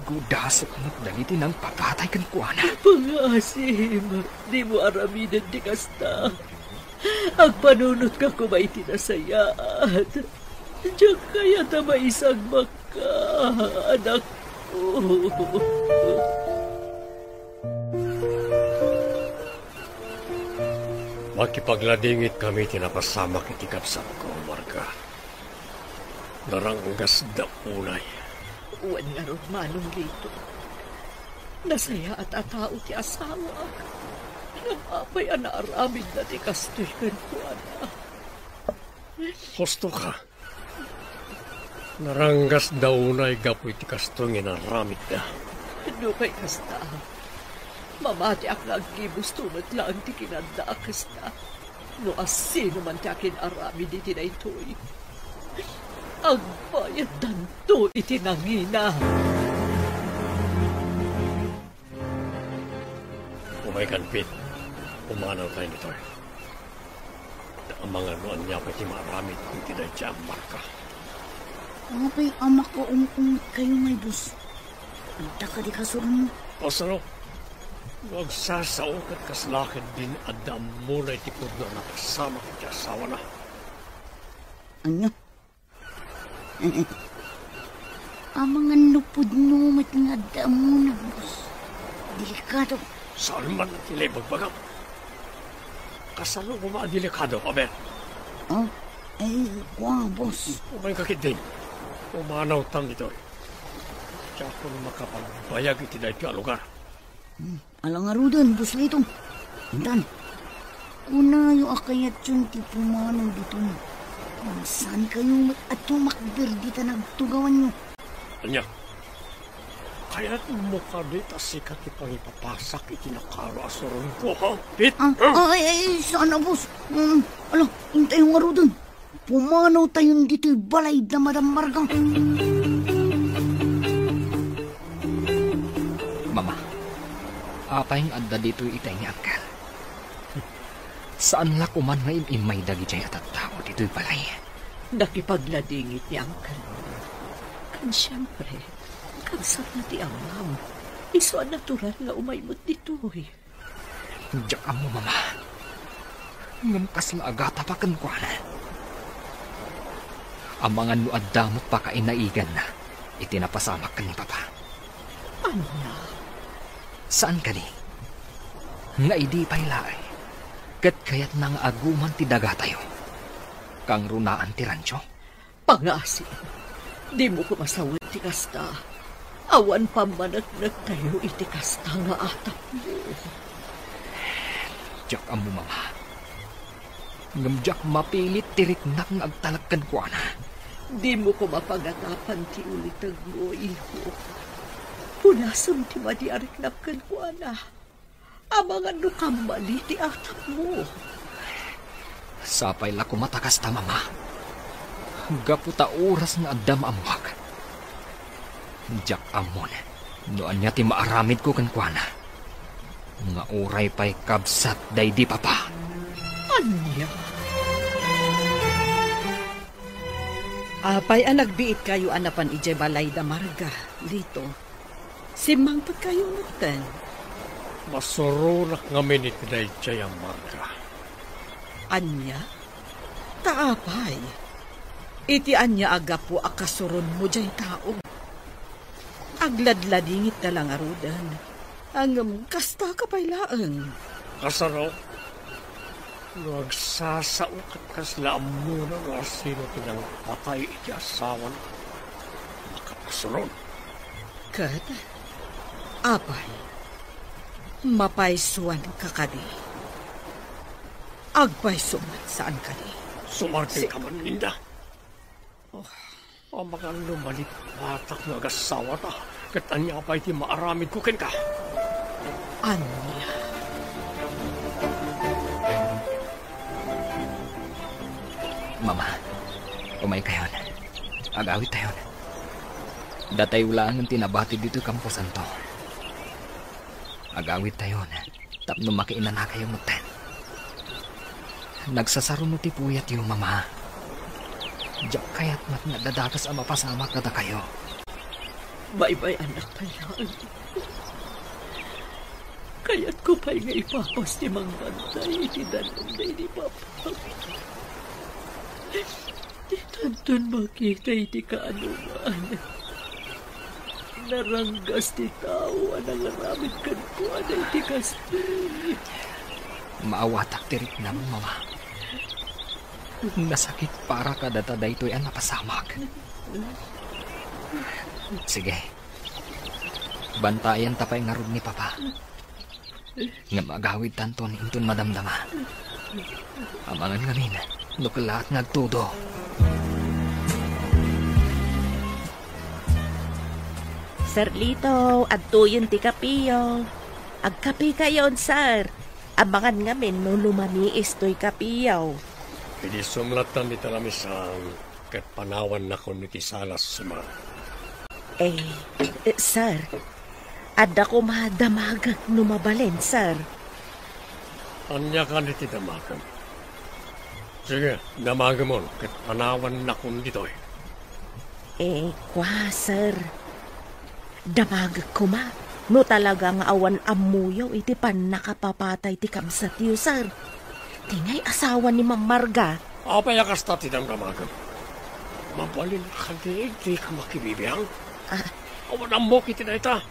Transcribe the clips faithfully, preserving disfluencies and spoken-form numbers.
Gudasek met dagiti nangpapatay kenkuana. Pangaasim, dimo aramiden ti kasta. Agpanunotka koma iti nasayaat. Diak kayat a maisagmakka, anakko. Makipagladingitkami iti napasamak iti kabsatko, Marga. Naranggasda unay. Wen ngarud, Manong Lito. Nasayaat a tao ti asawak. Ngem apay a naaramidna ti kastoy kenkuana? Husto ka. Naranggasda unay gapu iti kastoy nga inaramidda. No kay kasta, mamatiak nga aggibusto met laeng ti kinaadda a kasta. No asino man ti akin-aramid iti daytoy, agbayaddanto iti nangina. Umaykan, Pete. Pumanawtayo ditoy. Ta amangan no ania pay ti maaramidko iti daytoy a Marga. Apay a makaum-umkayo ngay, boss? Adda kadi kasuronmo? Kasano? No agsasao ket kasla ketdin adda ammona iti pudno a napasamak iti asawana. Ania? Amangan no pudno met nga adda ammona, boss. Delikado. Saan man ti naibagbagam? Kasano koma a delikado, aber? Oh, ay, kua, boss. Umayka ketdin. Pumanawtam ditoy. Diakon makapagbayag iti daytoy a lugar. Hmm. Ala ngaruden, Boss Lito. Intan, kunayo a kayatyon ti pumanaw ditoy. Saan kayo met a tumakder dita nagtugawanyo? Ania? Kayatmo kadi ta sika ti pangipapasak iti nakaro a suronko, ha, Pete? Ah, ah, ay, ay, saan a, boss. Mm, ala, intayo ngaruden. Pumanawtayon ditoy balay da Madam Marga. Mama, apay nga adda ditoy itay ni Uncle? Saan la koman nga im-immay dagidiay a tattao ditoy balay? Nakipagladingit ni Uncle. Ken siempre, kabsatna ti amam. Isu a natural nga umay met ditoy. Diak ammo, Mama. Ngem kasla agatapa kenkuana. Amangan no adda met pakainaiganna iti napasamak ken ni Papa. Ania? Saan kadi nga idi pay laeng ket kayatna nga aguman ti dagatayo, kangrunaan ti rancho? Pangasim, dimo koma sawen ti kasta. Awan pammaneknektayo iti kasta nga atapmo. Diak ammo, Mama. Ngem diak mapilit ti riknak nga agtalek kenkuana. Dimo koma pagatapan ti ulitedmo, iho. Punasem ti madi a riknak kenkuana. Amangan no kammali ti atapmo. Sapay la koma ta kasta, Mama. Gapu ta oras nga adda maammoak. Diak ammon no ania ti maaramidko kenkuana. Nga uray pay kabsat daydi Papa. Ania? Apay a nagbiitkayo a napan idiay balay da Marga, Lito? Simmangpetkayo metten. Masuronak ngamin iti daydiay a Marga. Ania? Ta apay? Iti ania a gapu a kasuronmo diay tao? Agladladingit da la ngaruden. Ngem kasta ka pay laeng. Kasano? No agsasao ket kasla ammona no asino ti nangpatay iti asawana, makapasuron. Ket, apay, mapaysuanka kadi? Agpayso met, saan kadi? Sumarken ka man, Linda. Oh. Amangan no malippatak nga agasawata, ket ania pay ti maaramidko kenka? Ania? Mama, umaykayon. Agawittayon. Datayo laengen ti nabati ditoy kamposanto. Agawittayon tapno makiinanakayo metten. Nagsasaruno ti puyatyo, Mama. Diak kayat met nga adda dakes a mapasamak kadakayo. Baybay-annak pay laeng. Kayatko pay nga ipapas ti mangbantay iti danum daydi papa. Ditanton makita iti kaanoman. Naranggas ti tao a nangaramid kenkuana iti kastoy. Maawatak ti riknam, Mama. Nasakit para kadata daytoy a napasamak. Sige. Bantayanta pay ngarud ni Papa. Ngem agawidtanton inton madamdama. Amangan ngamin, no kellaat nga agtudo. Sir Lito, adtoyen ti kapiyo. Agkapikayon, sir. Amangan ngamin no lumaniis toy kapiyo. Idi sumlattan iti lamisang, ket panawannakon iti salas, Simang. Eh, eh, sir, adda koma damagek no mabalin, sir. Ania kadi ti damagem? Sige, damagemon, ket panawannakon ditoy. Eh, kua, sir. Damagek koma no talaga nga awan ammoyo iti pannakapapatay ti kabsatyo, sir. Ti ngay asawa ni Ma'am Marga. Apay a kasta ti damdamagem? Mabalin a kadi dika makibibiang? Ah. Awan ammok iti dayta.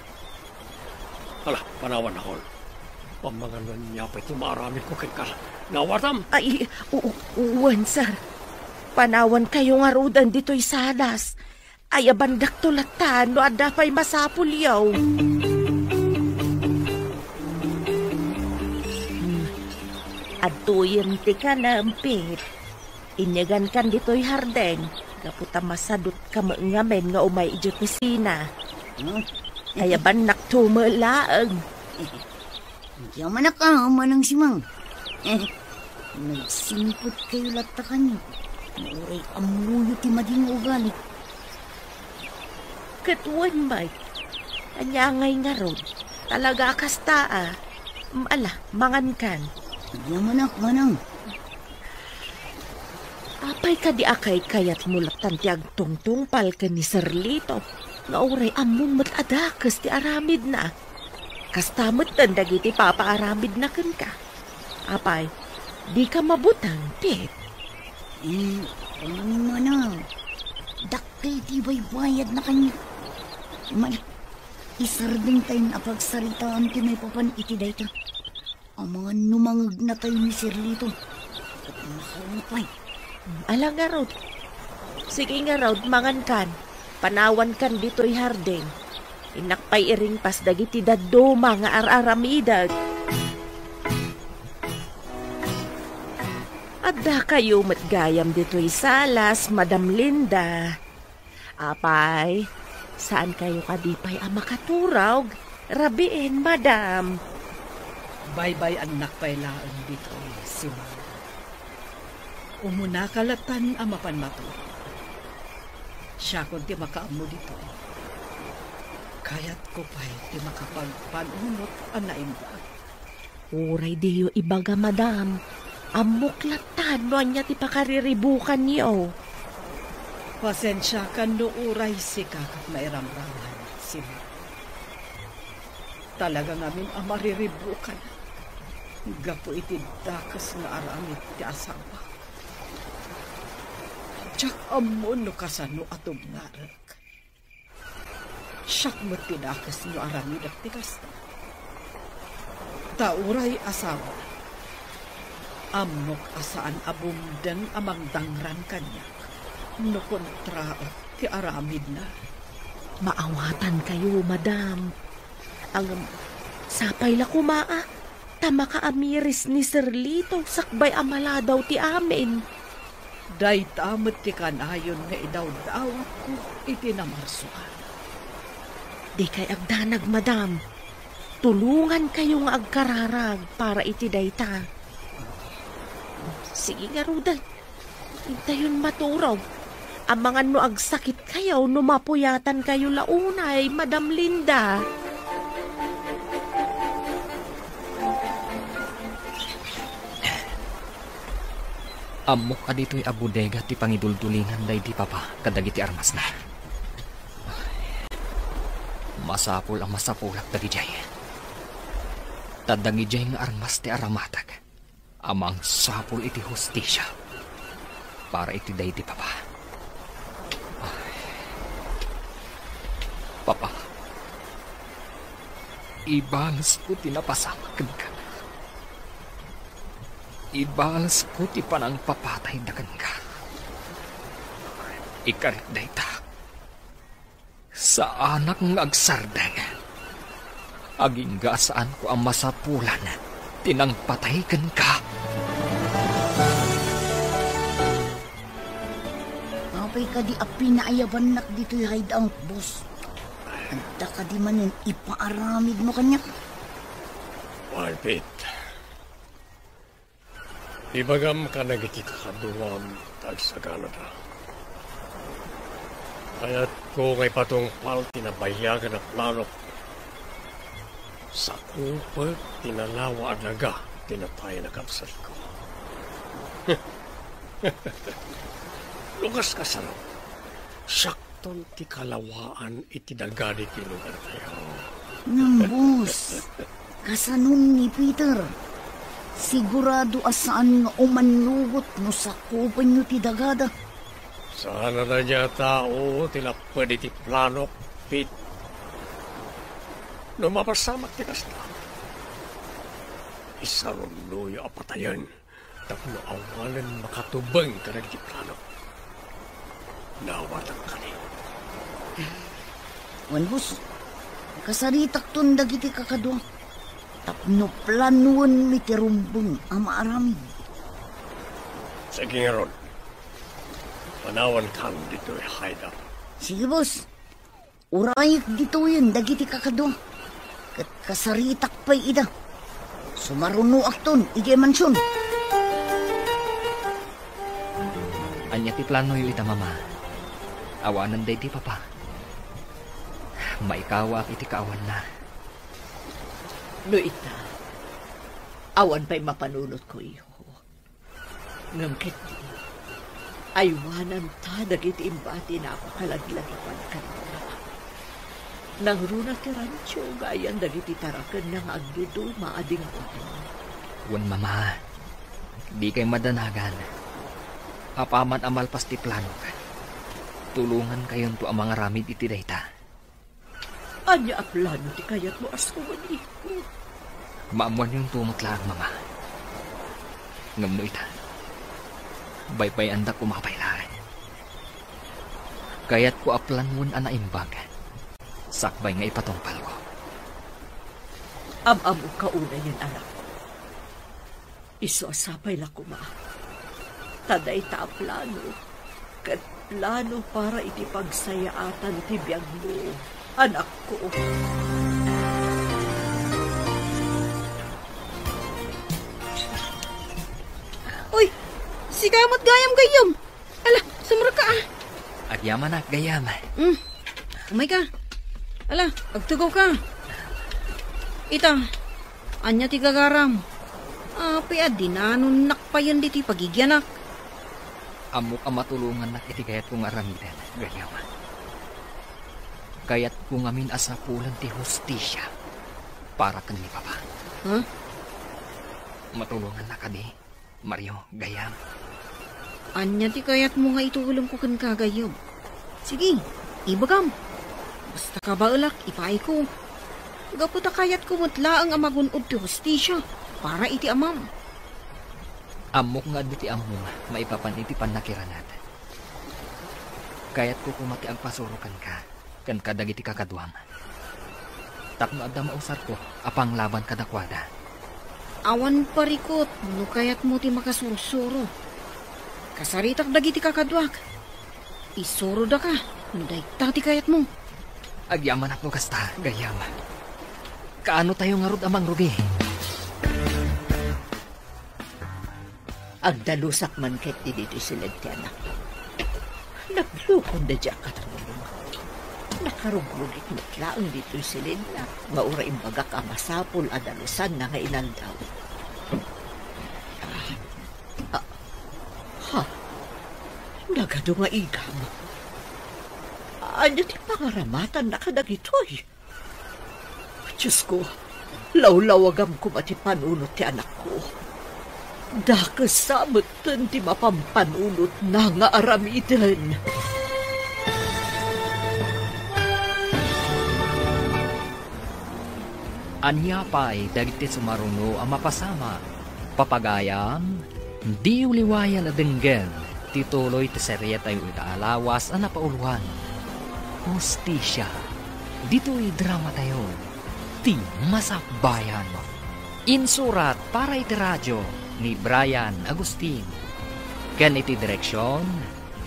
Ala, panawannakon. Amangan no ania pay ti maaramidko kenka. Naawatam? Ay, u-, u-, wen, sir. Panawankayo ngaruden ditoy salas. Ayabandakto latta no adda pay masapulyo. Adtoyen ti kanem, Pete. Inyagankan ditoy hardeng, gapu ta masadutka met ngamin nga umay idiay kusina. Hmm? Ayabannakto met laeng. Diak manak a, Manang Simang. Nagsingpetkayo latta kaniak. Uray ammoyo ti madi nga ugali. Ket wen, Mike. Ania ngay ngarud? Talaga a kasta a. Mm, ala, mangankan. Ania manak, Manang? Apay kadi a kaykayatmo lattan ti agtungtungpal ken ni Sir Lito nga uray ammom met a dakes ti aramidna? Kasta metten dagiti papaaramidna kenka. Apay, dika mabuteng, Pete? Eh, amin, Manang. Dakkel ti baybayadna kaniak. Mala, isardengtayon a pagsaritaan ti maipapan iti dayta. Amangan no mangegnatayo ni Sir Lito. Ket makaunget pay. Ala ngarud. Sige ngarud, mangankan. Panawankan ditoy hardeng. Innak pay iringpas dagiti dadduma nga ar-aramidek. Addakayo met gayam ditoy salas, Madam Linda. Apay, saankayo kadi pay a makaturog? Rabiin, madam. Baybay-annak pay laeng ditoy, Simang. Umunaka lattan a mapan maturog. Siakon ti makaammo ditoy. Kayatko pay ti makapagpanunot a naimbag. Uray diyo ibaga, madam. Ammok lattan no ania ti pakariribukanyo. Pasensiakan no uray sika ket mairamraman, Simang. Talaga ngamin a mariribukan gapu iti dakes nga aramid ti asawak. Diak ammo no kasano a tubngarek. Siak met ti dakes no aramidek ti kasta. Ta uray asawa, ammok a saan a bumdeng a mangdangran kaniak no kontraek ti aramidna. Maawatankayo, madam. Ngem, sapay la koma a ta makaamiris ni Sir Lito sakbay a maladaw ti amin. Dayta met ti kanayon nga idawdawatko iti namarsoan. Dikay agdanag, madam. Tulongankayo nga agkararag para iti dayta. Sige ngaruden. Intayon maturog. Amangan no agsakitkayo no mapuyatankayo la unay, Madam Linda. Ammok a ditoy a bodega ti pangiduldulingan daydi papa kadagiti armasna. Masapul a masapulak dagidiay. Ta dagidiay nga armas ti aramatek a mangsapul iti hustisia para iti daydi papa. Ay. Papa, ibalesko ti napasamak kenka. Ibalesko ti panangpapatayda kenka. Ikarik dayta. Saanak nga agsardeng. Agingga a saanko a masapulan ti nangpatay kenka. Apay kadi a pinaayabannak ditoy hideout, boss? Adda kadi manen ipaaramidmo kaniak? Well, Pete, ibagam kadagiti kakaduam ta agsaganada. Kayatko nga ipatungpal ti nabayagan a planok. Sakupek ti nalawa a daga ti natayen a kabsatko. Lukas kasano, siak ton ti kalawaan iti daga ditoy lugartayo. Ngem, boss, kasanon ni Peter? Sigurado a saan nga umannugot no sakupenyo ti dagada. Saan a dadia a tao ti lapped iti planok, Pete. No mapasamak ti kasta, isarunnoyo a patayen tapno awanen makatubeng kadagiti plano. Naawatak kadi? Wen, boss, kasaritakton dagiti kakaduak tapno planoenmi ti rumbeng a maaramid. Sige ngarud, panawankan ditoy hideout. Sige, boss. Urayek ditoyen dagiti kakadua, ket kasaritak pay ida. Sumarunoakton idiay mansion. Ania ti planoyo ita, Mama? Awanen daydi, Papa. Maikawaak iti kaawanna. No ita, awan pay mapanunotko, iho. Ngem ketdi, aywananta dagiti imbati a napakalaglagipan kaniak. Nangruna ti rancho gayan dagiti tarakenna nga agduduma a dingding. Wen, Mama, dikay madanagan. Apaman a malpas ti planok, tulongankayonto a mangaramid iti dayta. Ania a plano ti kayatmo a suroen, iho? Maammoanyonto met laeng, Mama. Ngem no ita, baybay-andak koma pay laeng. Kayatko a planoen a naimbag, sakbay nga ipatungpalko. Am-ammok unayen, anakko. Isu a sapay la koma. Ta dayta a plano, ket plano para iti pagsayaatan ti biagmo, anakko. Uy, sika met gayam gayyem. Ala, sumrekka, a. Agyamanak, gayyem. Mm. Umayka. Ala, agtugawka. Ita, ania ti gagaram? Apay a dinanonnak payen ditoy pagigianak? Ammok a matulongannak iti kayatko nga aramiden, gayyem. Kayatko ngamin a sapulen ti hustisia para ken ni Papa. Huh? Matulongannak kadi? Mario, gayyem. Ania ti kayatmo nga itulongko kenka, gayyem? Sige, ibagam. Basta kabaelak, ipaayko. Gapu ta kayatko met laeng a magun-od ti hustisia para iti amam. Ammok nga adu ti ammom maipapan iti pannakiranad. Kayatko koma ti agpasuro kenka ken kadagiti kakaduam. Tapno adda mausarko a panglaban kadakuada. Awan parikut no kayatmo ti makasursuro. Kasaritak dagiti kakaduak. Isurodaka no dayta ti kayatmo. Agyamanak no kasta, gayyem. Kaano tayo ngarud a mangrugi? Agdalusak man ketdi ditoy siled ti anak. Naglukonda diay a katulong. Nakarugrugik met laeng ditoy siledna, nga uray imbagak a masapul a dalusanna nga inaldaw. Ah, ah, ha? Nagadu nga igam. Ania ti pangaramatanna kadagitoy? Diosko, lawlawagam koma ti panunot ti anakko. Dakesa metten ti mapampanunotna nga aramiden. Ania pay dagiti sumaruno a mapasamak? Papagayam, diyo liwayan a denggen ti tuloy ti serietayo ita a lawas a napauluan, Hustisia. Ditoy dramatayo, Ti Masakbayan. Insurat para iti radio ni Brian Agustin. Ken iti direksion,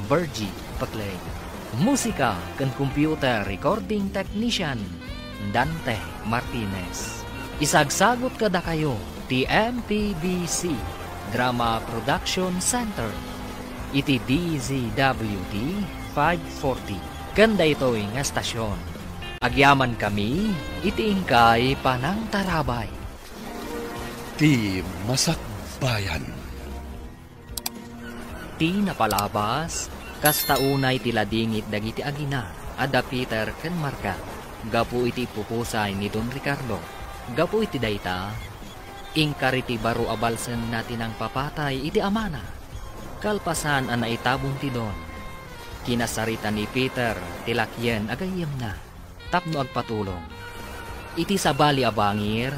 Virgie Paclay. Musika ken computer recording technician, Dante Martinez. Isagsagut kadakayo ti M P B C Drama Production Center iti D Z W T five forty. Ken daytoy nga estasion, agyamankami iti inkay panangtarabay. Ti Masakbayan. Ti napalabas, kasta unay ti ladingit dagiti agina a da Peter ken Marga gapu iti ipupusay ni Don Ricardo. Gapu iti dayta, inkari ti baro a balsenna ti nangpapatay iti amana. Kalpasan a naitabon ti Don, kinasarita ni Peter ti lakien a gayyemna tapno agpatulong. Iti sabali a bangir,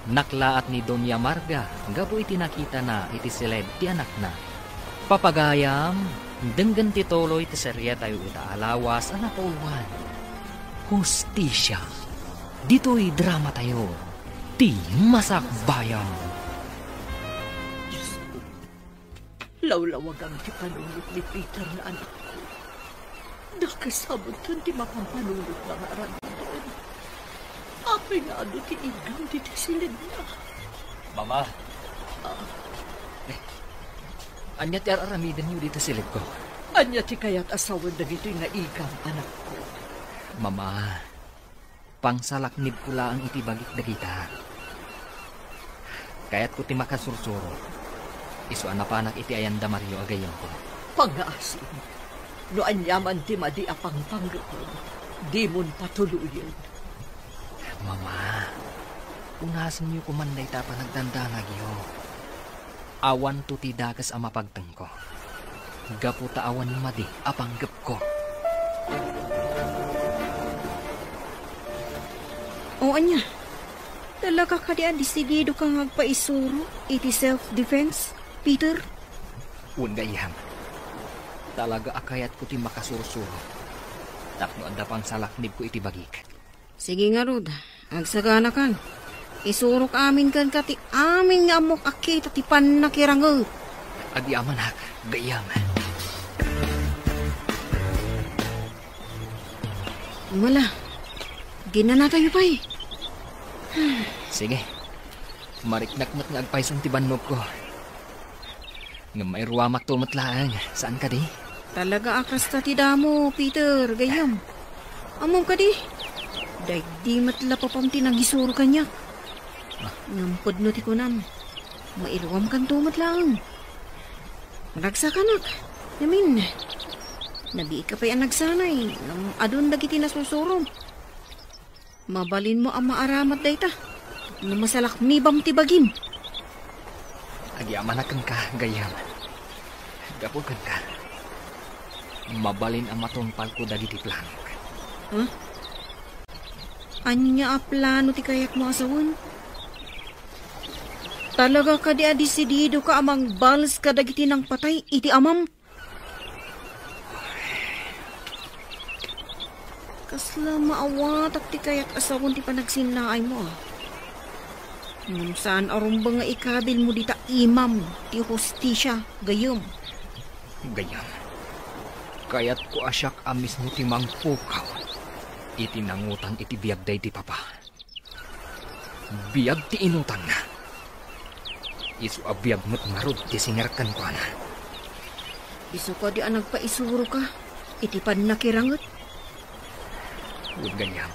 naklaat ni Doña Marga gapu iti nakitana iti siled ti anakna. Papagayam, denggen ti tuloy ti serietayo ita a lawas a napauluan, Hustisia. Ditoy dramatayo, Ti Masakbayan. Lawlawagam ti panunot ni Peter nga anakko. Dakes a metten ti mapampanunotna nga aramiden. Apay nga adu ti igam ditoy siledna? Mama. Ah. Eh, ania ti ar-aramidenyo ditoy siledko? Ania ti kayat a sawen dagitoy nga igam, anakko? Mama, pangsalaknibko laeng iti bagik dagita. Kayatko ti makasursuro. Isu a napanak iti ayan da Mario a gayyemko. Pangngaasim. No aniaman ti madi a pangpanggepem, dimon patuloyen. Mama, unasenyo koman dayta a panagdandanagyo. Awanto ti dakes a mapagtengko, gapu ta awan madi a panggepko. O ania? Talaga kadi a desididoka nga agpaisuro iti self-defense, Peter? Wen, gayyem. Talaga a kayatko ti makasursuro tapno adda pangsalaknibko iti bagik. Sige ngarud, agsaganakan. Isurok amin kenka ti amin nga ammok a kita ti pannakiranget. Agyamanak, gayyem. Umala, ginanatayo pay. Sige. Mariknak met nga agpayson ti bannogko. Ngem mairuamakto met laeng, saan kadi? Talaga a kasta ti damo, Peter, gayyem. Ammom kadi? Daydi met la papam ti nagisuro kaniak. Ah. Ngem pudno ti kunam, mairuamkanto met laeng. Ragsakanak, ngamin. Nabiit ka pay a nagsanay, ngem adun dagiti nasusurom. Mabalinmo a maaramat dayta no masalaknibam ti bagim. Agyamanak kenka, gayyem. Gapu kenka, mabalin a matungpalko dagiti planok. Huh? Ania a plano ti kayatmo a sawen? Talaga kadi a desididoka a mangbales kadagiti nangpatay iti amam? Kasla maawatak ti kayat a sawen ti panagsinnaaymo, a. Ngem saan a rumbeng nga ikabilmo dita imam ti hustisia, gayyem. Gayyem, kayatko a siak a mismo ti mangpukaw iti nangutang iti biag daydi papa. Biag ti inutangna. Isu a biag met ngarud ti singer kenkuana. Isu kadi a nagpaisuroka iti pannakiranget? Wen, gayyem.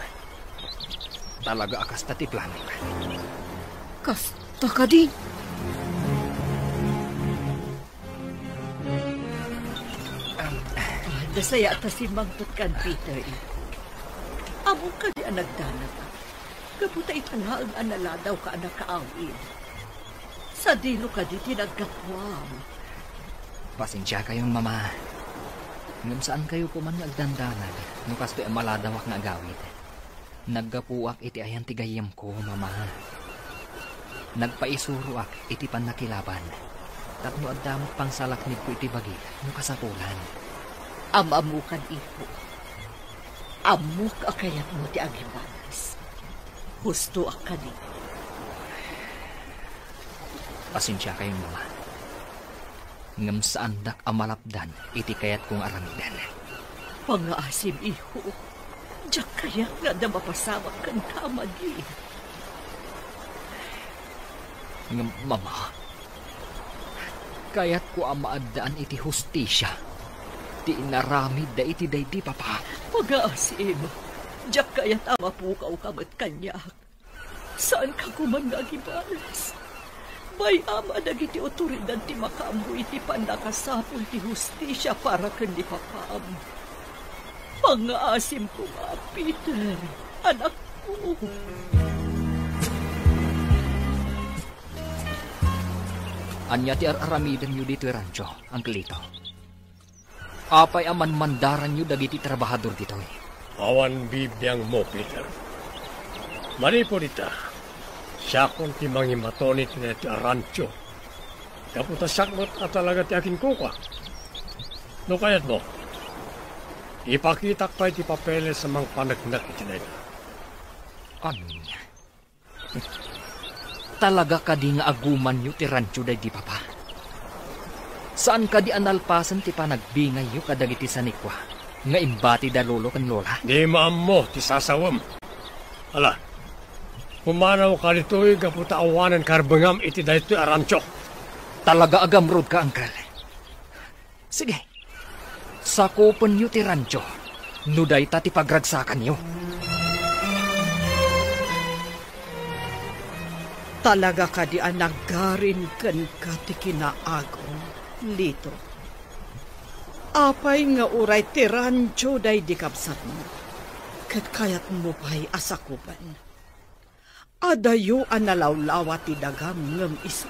Talaga a kasta ti planok. Kasta kadi? Adda sayaat a simmangpet kan Peter, eh. Ammom kadi a nagdanag. Gapu ta ita laeng a naladawka a nakaawid. Sadino kadi ti naggapuam? Pasensiakayon, Mama. Ngem saankayo koman nga agdandanag no kastoy a maladawak nga agawid. Naggapuak iti ayan ti gayyemko, Mama. Nagpaisuroak iti pannakilaban tapno adda met pangsalaknibko iti bagik no kasapulan. Am-ammokan, ipo. Ammok a kayatmo ti agibalas. Hustoak kadi. Pasensiakayon, Mama. Ngem saandak a malapdan iti kayatko nga aramiden. Pangngaasim, ipo. Diak kayat nga adda mapasamak kenka a madi. Ngem, Mama, kayatko a maaddaan iti hustisia ti inaramidda iti daydi papa. Pangngaasim, diak kayat a mapukawka met kaniak. Saanka koman nga agibalas. Bay-am a dagiti otoridad ti makaammo iti pannakasapul ti hustisia para ken ni papam. Pangngaasim koma, Peter, anakko. Ania ti ar-aramidenyo ditoy rancho, Angkelito? Apay a manmandaranyo dagiti trabahador ditoy? Awan bibiangmo, Peter. Manipud ita, siakon ti mangimaton iti daytoy a rancho. Gapu ta siak met a talaga ti aginkukua. No kayatmo, ipakitak pay ti papeles a mangpaneknek iti dayta. Ania? Talaga kadi nga agumanyo ti rancho daydi papa? Saan kadi a nalpasen ti panagbingayyo kadagiti sanikua nga imbati da lolo ken lola? Di maammo ti sasawem. Ala, pumanawka ditoy gapu ta awanen karbengam iti daytoy a rancho. Talaga a gamrodka, Uncle. Sige, sakupenyo ti rancho no dayta ti pagragsakanyo. Talaga kadi a nagarin kenka ti kinaagum, Lito? Apay nga uray ti rancho daydi kabsatmo, ket kayatmo pay a sakupen? Adayo a nalawlawa ti dagam ngem isu.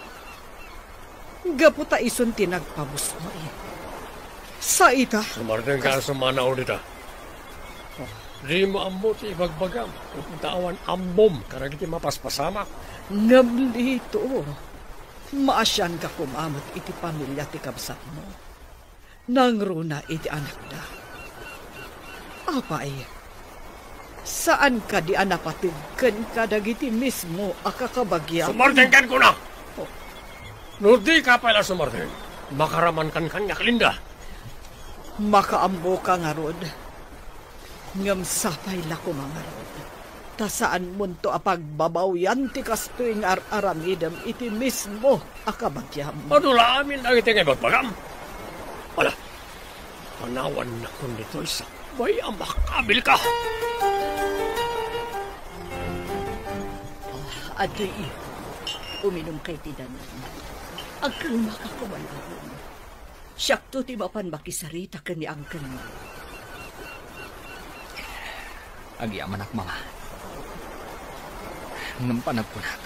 Gapu ta isun ti nagpabusoy. Sa ita, sumardengka kas- a sumanaw dita. Oh. Dimo ammo ti ibagbagam. Gapu ta awan ammom kadagiti mapaspasamak. Ngem Lito, maasianka koma met iti pamilia ti kabsatmo. Nangruna iti anakda. Apay, saan kadi a napateg kenka dagiti mismo a kakabagiam? Sumardeng kenka! Oh. No dika pay la sumardeng, makaraman kan kaniak, Linda. Makaammoka ngarud. Ngem sapay la koma ngarud, ta saanmonto a pagbabawian ti kastoy nga ar-aramidem iti mismo a kabagiam. Adu la amin dagiti nga ibagbagam. Ala, panawannakon ditoy sakbay a makabilka. Ah, adtoy, ipo. Uminumka iti danum. Agkalmaka koma laeng. Siakto ti mapan makisarita ken ni uncle-mo. Agyamanak, Mama. Ngem panagkunak,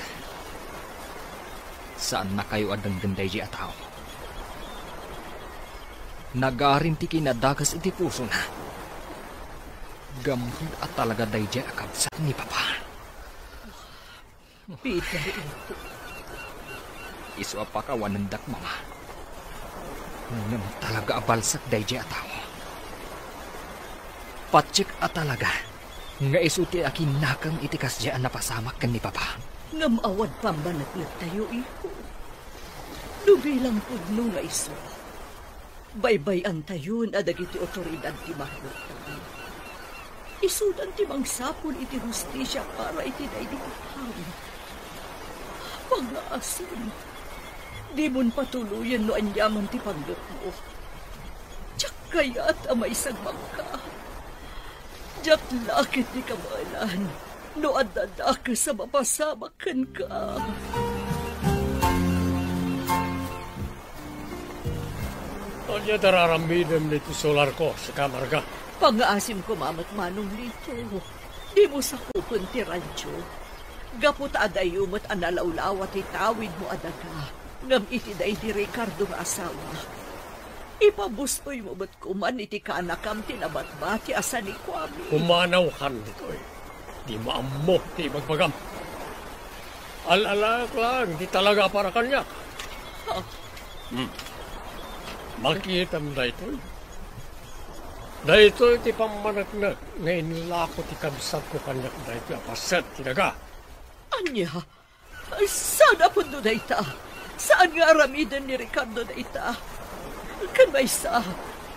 saannakayo a denggen daydiay a tao. Nagarin ti kinadakes iti pusona. Gamrud a talaga daydiay a kabsat ni Papa. Peter, ipo. Isu a pakawanendak, Mama. Ngem talaga a balsak daydiay a tao. Patiek a talaga nga isu ti akinnakem iti kasdiay a napasamak ken ni Papa. Ngem awan pammaneknektayo, ipo. No bilang pudno nga isu, baybay-antayon a dagiti otoridad ti marutan. Isudan ti mangsapul iti hustisia para iti daydi a tao. Pangngaasim, dimon patuloyen no aniaman ti panggepmo. Diak kayat a maisagmamka. Diak la ketdi kabaelan no adda dakes a mapasamak kenka. Ania ti ar-aramidem ditoy solarko, sika, Marga? Pangngaasim koma met, Manong Lito. Dimo sakupen ti rancho. Gapu ta adayo met a nalawlawa ti tawidmo a daga, ngem iti daydi Ricardo nga asawa, ipabustoymo met koman iti kanakam ti nabatbati a sanikuami. Pumanaw kan ditoy. Dimo ammo ti ibagbagam. Al-alaek laeng ti talaga a para kaniak. Ha? Hmm. Makitam daytoy. Daytoy ti pammaneknek nga inlako ti kabsatko kaniak daytoy a paset ti daga. Ania? Saan a pudno dayta. Saan nga aramiden ni Ricardo dayta. Ken maysa,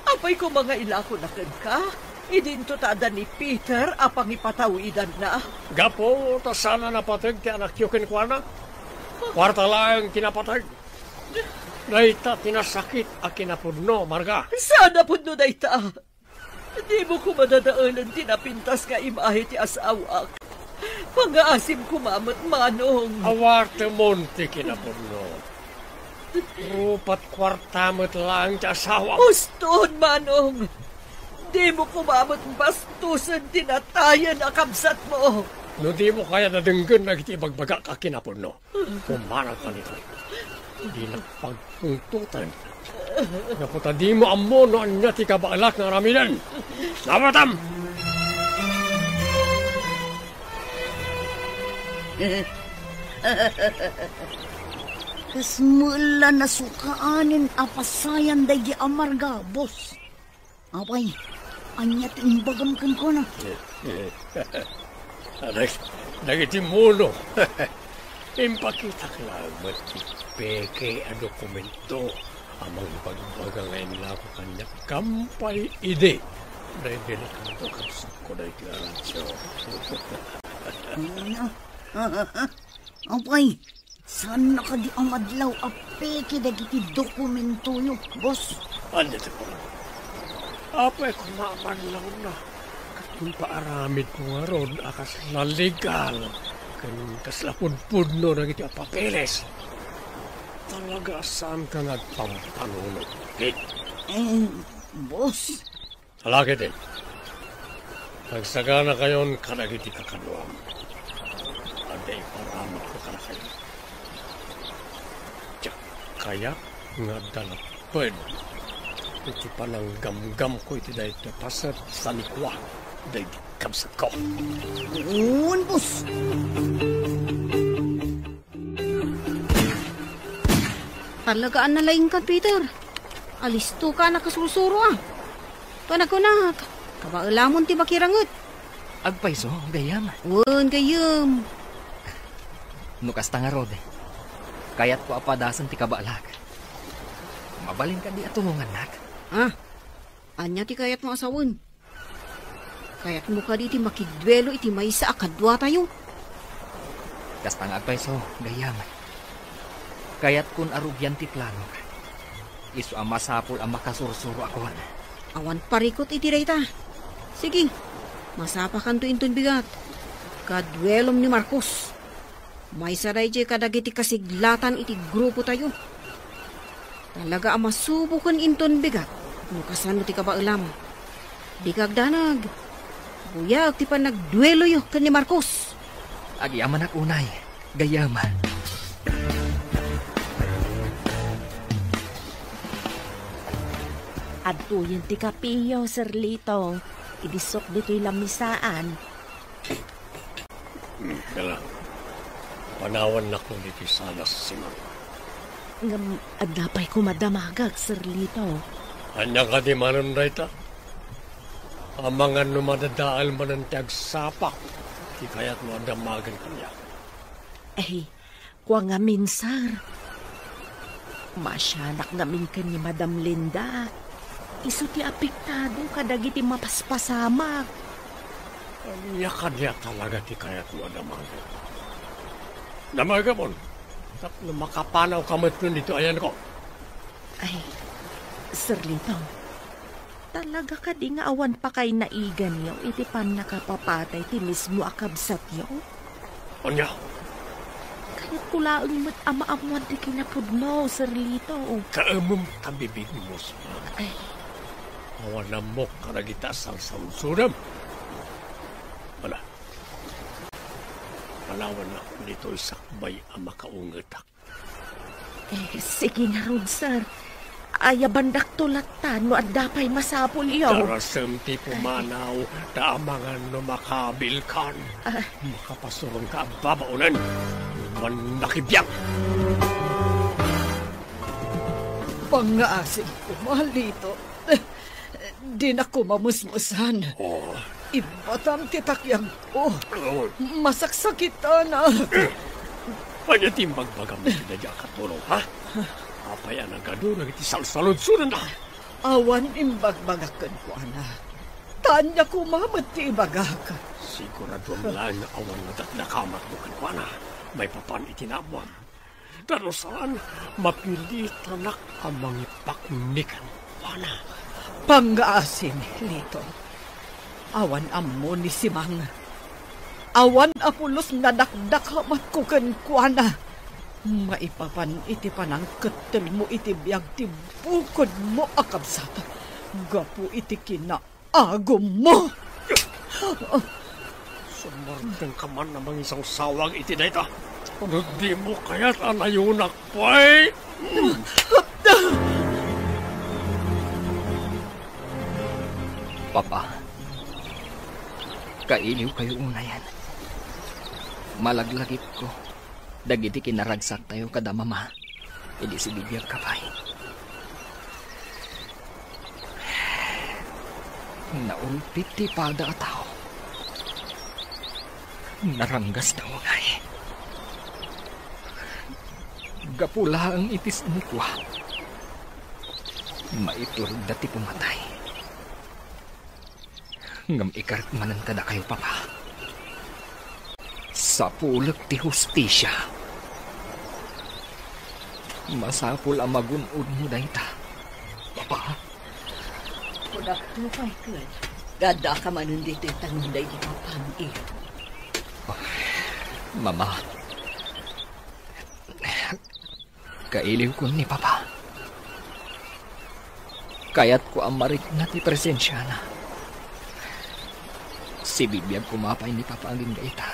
apay koma nga ilakona kenka, idinto ta adda ni Peter a pangipatawidanna. Gapu ta saan a napateg ti anakyo kenkuana. Kuarta laeng ti napateg. Dayta ti nasakit a kinapudno, Marga. Saan a pudno dayta. Dimo koma dadaelen ti napintas nga imahe ti asawak. Pangaasim koma met, Manong. Awatemon ti kinapudno. Rupat kuarta met laeng ti asawam. Uston, Manong. Dimo koma met bastosen ti natayen a kabsatmo. No dimo kayat a denggen dagiti ibagbagak a kinapudno, Pumanaw kan itoy. Dinak pagtungtoten. Gapu ta dimo ammo no ania ti kabaelak nga aramiden. Nawatam! Kasla met la nasukaanen a pasayan daydi a Marga, boss. Apay, ania ti imbagam kenkuana? Dag-, dagiti muno. Impakitak laeng met ti peke a dokumento a mangbagbaga nga inlako kaniak gampay idi daydi Ricardo, kabsatko daytoy a radyo. Ania? Apay, saanna kadi a madlaw a peke dagiti dokumentoyo, boss? Ania ti kua? Apay koma a madlawna, ket impaaramidko ngarud a kasla legal ken kasla pudpudno dagiti a papeles. Talaga a saanka nga agpampanunot, Pete. Eh, boss, Alakiten, agsaganakayon kadagiti kakaduam. Adda iparamidko kadakayo. Diak kayat nga adda lapped iti pananggamgamko iti daytoy paset sanikua dagiti kabsatko. Wen, boss. Talaga a nalaingka, Peter. Alistoka a nakasursuro, a. Panakunak, kabaelamon ti makiranget. Agpayso, gayyem. Wen, gayyem. No kasta ngarud, kayatko a padasen ti kabaelak. Mabalin kadi a tulongannak? Ah, ania ti kayatmo a sawen? Kayatmo kadi ti makiduelo iti maysa a kaduatayo? Kasta nga agpayso, gayyem. Kayatkon a rugian ti planok. Isu a masapul a makasursuro a kuan. Awan parikut iti dayta. Sige, masapakanto inton bigat. Kaduelom ni Marcos. Maysa daydiay kadagiti kasiglatan iti grupotayo. Talaga a masuboken inton bigat no kasano ti kabaelam. Dika agdanag. Buyaek ti panagdueloyo ken ni Marcos. Agyamanak unay, gayyem. Adtoyen ti kapeyo, Sir Lito. Ibisok ditoy lamisaan. Hmm, kala. Panawannak ditoy salas, Simon. Ngem adda pay koma damagak, Sir Lito. Ania kadi manen dayta? Amangan no madadael manen ti agsapak ti kayatmo a damagen kaniak. Ay, kua ngamin, sir. Maasianak ngamin ken ni Madam Linda. Isu ti apektado kadagiti mapaspasamak. Ania kadi a talaga ti kayatmo a damagen? Damagamon, tapno makapanawka metten ditoy ayanko. Ay, Sir Lito, talaga kadi nga awan pakaynaiganyo iti pannakapapatay ti mismo a kabsatyo? Ania? Kayatko laeng met a maammuan ti kinapudno, Sir Lito. Kaemem ta bibigmo, Sir. Ay. Awan ammok kadagita a sarsarudam. Ala. Lawannak ditoy sakbay a makaungetak. Eh, sige ngarud, sir. Ayabandakto latta no adda pay masapulyo. Darasem ti pumanaw, ta amangan no makabilkan. Ah. Makapasurongka a babaonen. Wan nakibiang. Pangngaasim koma, Lito. Dinak koma musmusan. Oh. Ibbatam ti takyagko. Oh. Masaksakitanak. Ania ti imbagbagam iti daydiay a katulong, ha? Apay a nagadu dagiti salsaludsodanna? Awan imbagbagak kenkuana. Ta ania koma met ti ibagak. Siguraduam laeng nga awan nadakdakamatmo kenkuana maipapan iti naammoam. Ta no saan, mapilitanak a mangipakni kenkuana. Pangngaasim, Lito. Awan ammo ni Simang. Awan a pulos nga dakdakamatko kenkuana. Maipapan iti panangkettelmo iti biag ti bukodmo a kabsat, gapu iti kina- agummo. Sumardengka man a mangisawsawag iti dayta. No dimo kayat a nayonak pay. Papa, kailiwkayo unayen. Malaglagipko dagiti kinaragsaktayo kada mama idi sibibiagka pay. Naulpit ti pada a tao. Naranggasda unay. Gapu laeng iti sinikua, maiturogda ti pumatay. Ngem ikarik manen kadakayo, Papa. Sapulek ti hustisia. Masapul a magun-odmo dayta, Papa. Kunakto pay ket, addaka manen ditoy tanong daydi papam, Ito. Mama, kailiwkon ni Papa. Kayatko a marikna ti presensiana. Sibibiag koma pay ni Papa agingga ita.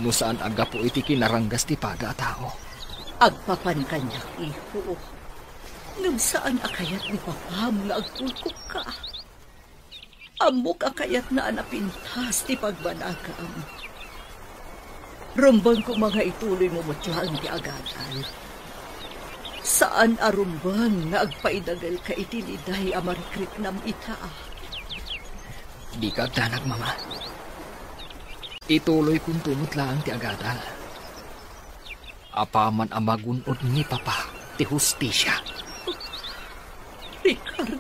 No saan a gapu iti kinaranggas ti pada a tao. Agpapan kaniak, Ito. Ngem saan a kayat ni Papam nga agkulkopka. Ammok a kayatna a napintas ti pagbanagam. Rumbeng koma nga ituloymo met laeng ti agadal. Saan a rumbeng nga agpaidagelka iti liday a marikriknam ita. Dika agdanag, Mama. Ituloykonto met laeng ti agadal. Apaman a magun-od ni Papa ti hustisia. Ricardo,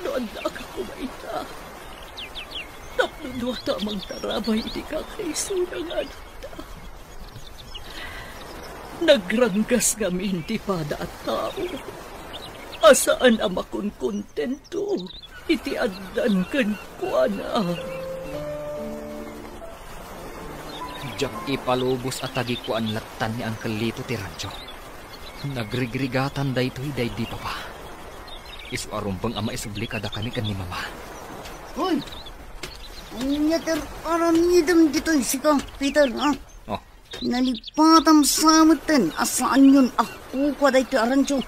no addaka koma ita, tapno duata a mangtarabay iti kakaisuna nga anakta. Nagranggas ngamin ti pada a tao a saan a makonkontento iti addan kenkuana. Diak ipalubos a tagikuan lattan ni Uncle Lito ti rancho. Nagrigrigatan daytoy daydi Papa. Isu a rumbeng a maisubli kadakami ken ni Mama. Hoy! Ania ti aramidem ditoy sika, Peter, ha? Oh. Nalipatam sa metten a saanyon a kukua daytoy a rancho.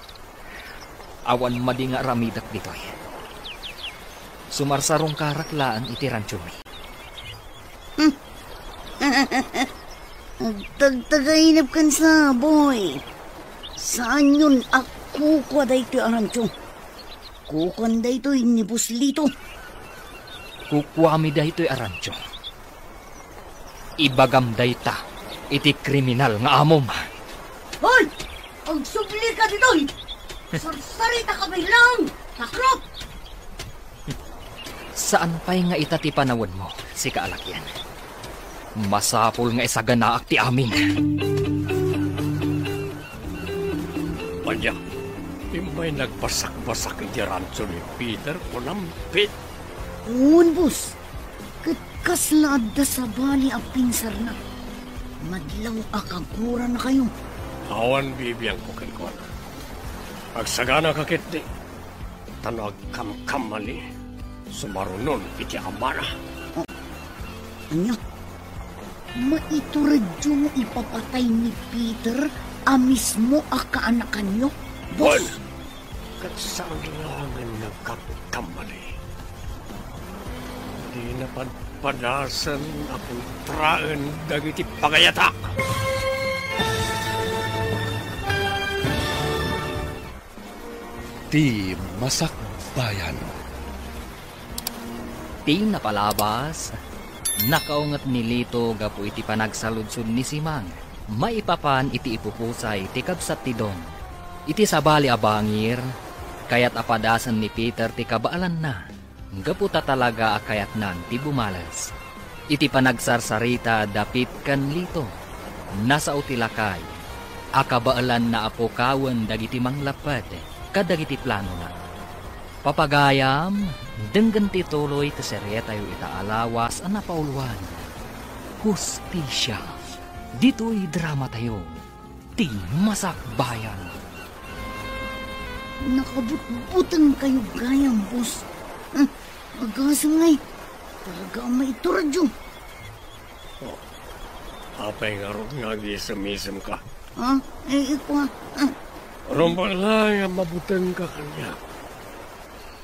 Awan madi nga aramidek ditoy. Sumarsarungkarak laeng iti ranchomi. Hmm. Agtagtagainep ken sa, boy. Saanyon a kukua daytoy a rancho. Kukuan daytoy ni Boss Lito. Kukuami daytoy a rancho. Ibagam dayta iti kriminal nga amom. Hoy! Agsubli ka ditoy! Sarsarita ka pay lang! Takrok! Saan pay nga ita ti panawenmo, sika a lakian. Masapul nga isaganaak ti amin. Ania, immay nagbasak-basak iti rancho ni Peter, kunam, Pete? Wen, boss. Ket kasla adda sabali a pinsarna. Madlaw a kaguranakayo. Awan bibiangko kenkuana. Agsaganaka ketdi. Ta no agkamkamali, sumarunon iti amana. Oh. Ania? Maituredyo nga ipapatay ni Peter a mismo a kaanakanyo, boss? Wen, ket saan laengen nga agkamkamali. Dina padpadasen a kontraen dagiti pagayatak. Ti masakbayan. Ti napalabas, nakaunget ni Lito gapu iti panagsaludsod ni Simang maipapan iti ipupusay ti kabsat ti Don. Iti sabali a bangir, kayat a padasen ni Peter ti kabaelanna gapu ta talaga a kayatnan ti bumales. Iti panagsarsarita da Pete ken Lito, nasao ti lakay a kabaelanna a pukawen dagiti manglapped kadagiti planona. Papagayam, denggen ti tuloy ti serietayo ita a lawas a napauloan, Hustisia. Ditoy dramatayo, Ti Masakbayan. Nakabutbutengkayo gayam, boss. Hmm, agasem ngay. Talaga a maituredyo. Oh, apay ngarud nga agisem-isemka? Ha? Eh, ikua. Ah. Rumbeng laeng a mabutengka kaniak.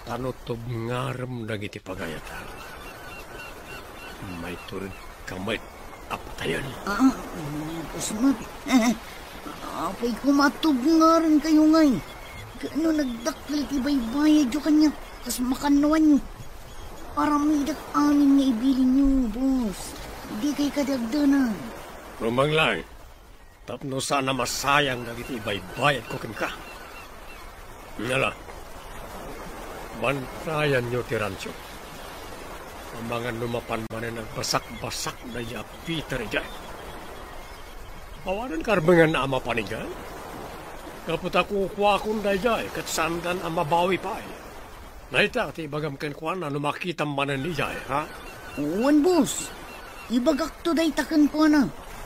Ta no tubngarem dagiti pagayatak, maituredka met a patayen. Ah, ah, boss met. Apay koma a tubngarenkayo ngay? Gaano nagdakkel ti baybayadyo kaniak kas makannuanyo? Aramidek amin nga ibilinyo, boss. Dikay kadagdanan. Rumbeng laeng. Tapno saan a masayang dagiti ibaybayadko kenka. Nala, bantayanyo ti ransio. Amangan no mapan manen agbasakbasak daydi a Peter idiay. Awanen karbenganna a mapan idiay. Gapu ta kukuakon daydiay ket saandan a mabawi pay. Dayta ti ibagam kenkuana no makitam manen idiay, ha? Wen, boss. Ibagakto dayta kenkuana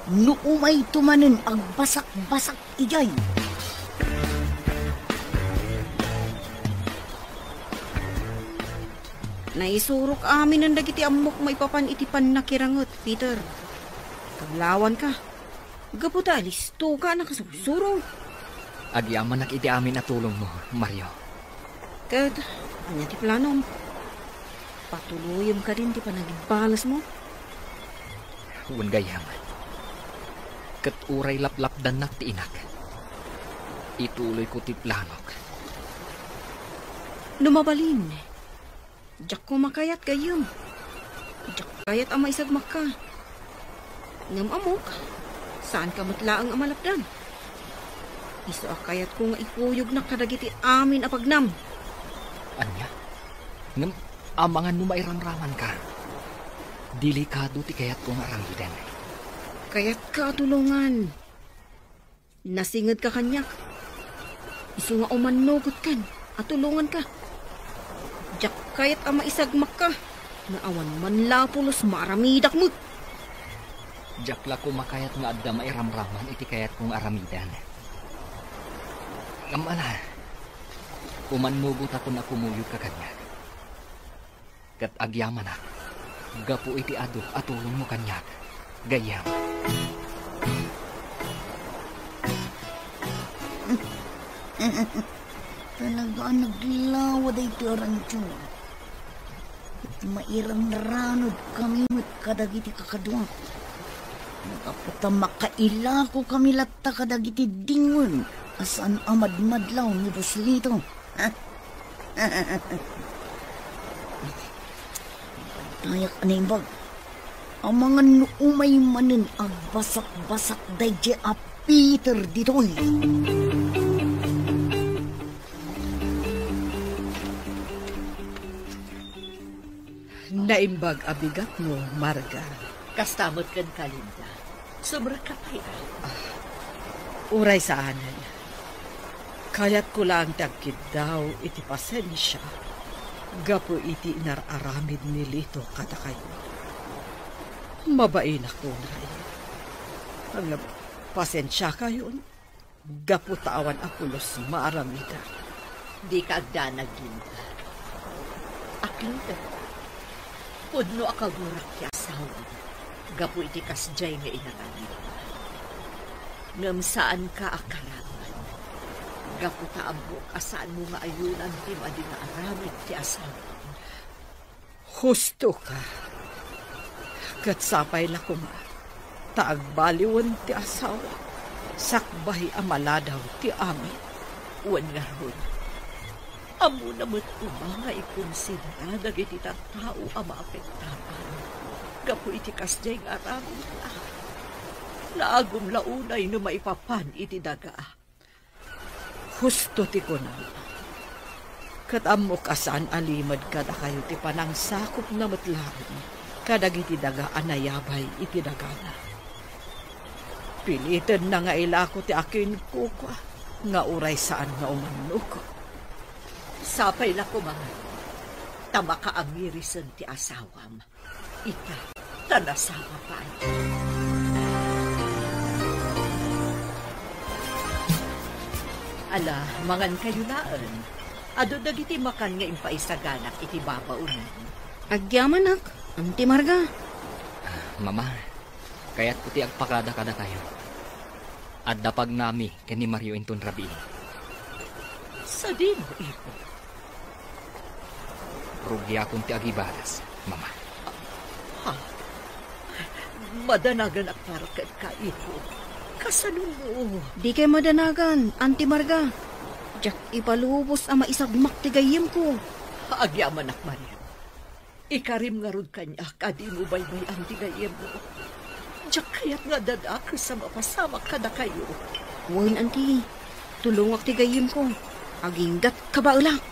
no umayto manen agbasakbasak idiay. Naisurok aminen dagiti ammok maipapan iti pannakiranget, Peter. Kaglawanka. Gapu ta alistoka a nakasursuro. Agyamanak iti amin a tulongmo, Mario. Ket ania ti planom? Patuloyem kadin ti panagbalesmo? Wen, gayyem. Ket uray laplapdannak ti inak, ituloyko ti planok. No mabalin, diak koma kayat, gayyem. Diak kayat a maisagmakka. Ngem ammok, saanka met laeng a malapdan. Isu a kayatko nga ikuyognak kadagiti amin a pagnam. Ania? Ngem amangan no mairamramanka. Delikado ti kayatko nga aramiden. Kayatka a tulongan. Nasingedka kaniak. Isu nga umannogutkan a tulonganka. Diak kayat a maisagmakka. Nga awan man la pulos maaramidak met. Diak la koma kayat nga adda mairamraman iti kayatko nga aramiden. Ngem ala, umannogotakon a kumuyogka kaniak. Ket agyamanak gapu iti adu a tulongmo kaniak, gayyem. Talaga a naglawa daytoy a ransio. Ket mairanranudkami met kadagiti kakaduak. Gapu ta makailakokami latta kadagiti dingwen a saan a madmadlaw ni Boss Lito. Dayak a naimbag. Amangan no umay manen agbasakbasak daydiay a Peter ditoy. Naimbag a bigatmo, Marga. Kasta met kenka, Linda. Sumrekka pay, a. Ah, uray saanen. Kayatko laeng ti agkiddaw iti pasensia gapu iti inar-aramid ni Lito kadakayo. Mabainak unay. Ngem pasensiakayon. Gapu ta awan a pulos maaramidak. Dika agdanag, Linda. Aklod, pudno a kagurak ti asawam. gapu iti kasdiay nga inaramidmo. Ngem saanka a karaman, gapu ta ammok a saanmo nga ayunan ti madi nga aramid ti asawam. Husto ka. Ket sapay la koma ta agbaliwen ti asawa sakbay a maladaw ti amin. Wen ngarud, ammona met koma nga ikonsidera dagiti tattao a maapektaran gapu iti kasdiay nga aramidna. Naagum la unay no maipapan iti daga. Husto ti kunam. Ket ammok a saan a limed kadakayo ti panangsakopna met laeng kadagiti daga a nayabay iti dagana. Pilitenna nga ilako ti akinkukua nga uray saan nga umannok. Sapay la koma ta makaangirisen ti asawam. Ita, ta nasapa pay. Ala, mangankayo laeng. Adu dagiti makan nga impaisaganak iti babaonan. Agyamanak, Auntie Marga. Ah, Mama, kayatko ti agpakada kadakayo. Adda pagnami ken ni Mario inton rabii. Sadino, ipo? Rugiakon ti agibalas, Mama. Ha? Madanaganak para kenka, ipo. Kasanonmo? Dikay madanagan, Auntie Marga. Diak ipalubos a maisagmak ti gayyemko. Agyamanak, Mario. Ikarim ngarud kaniak a dimo baybay-an ti gayyemmo. Diak kayat nga adda dakes a mapasamak kadakayo. Wen, Auntie, tulongak ti gayyemko. Aginggat kabaelak.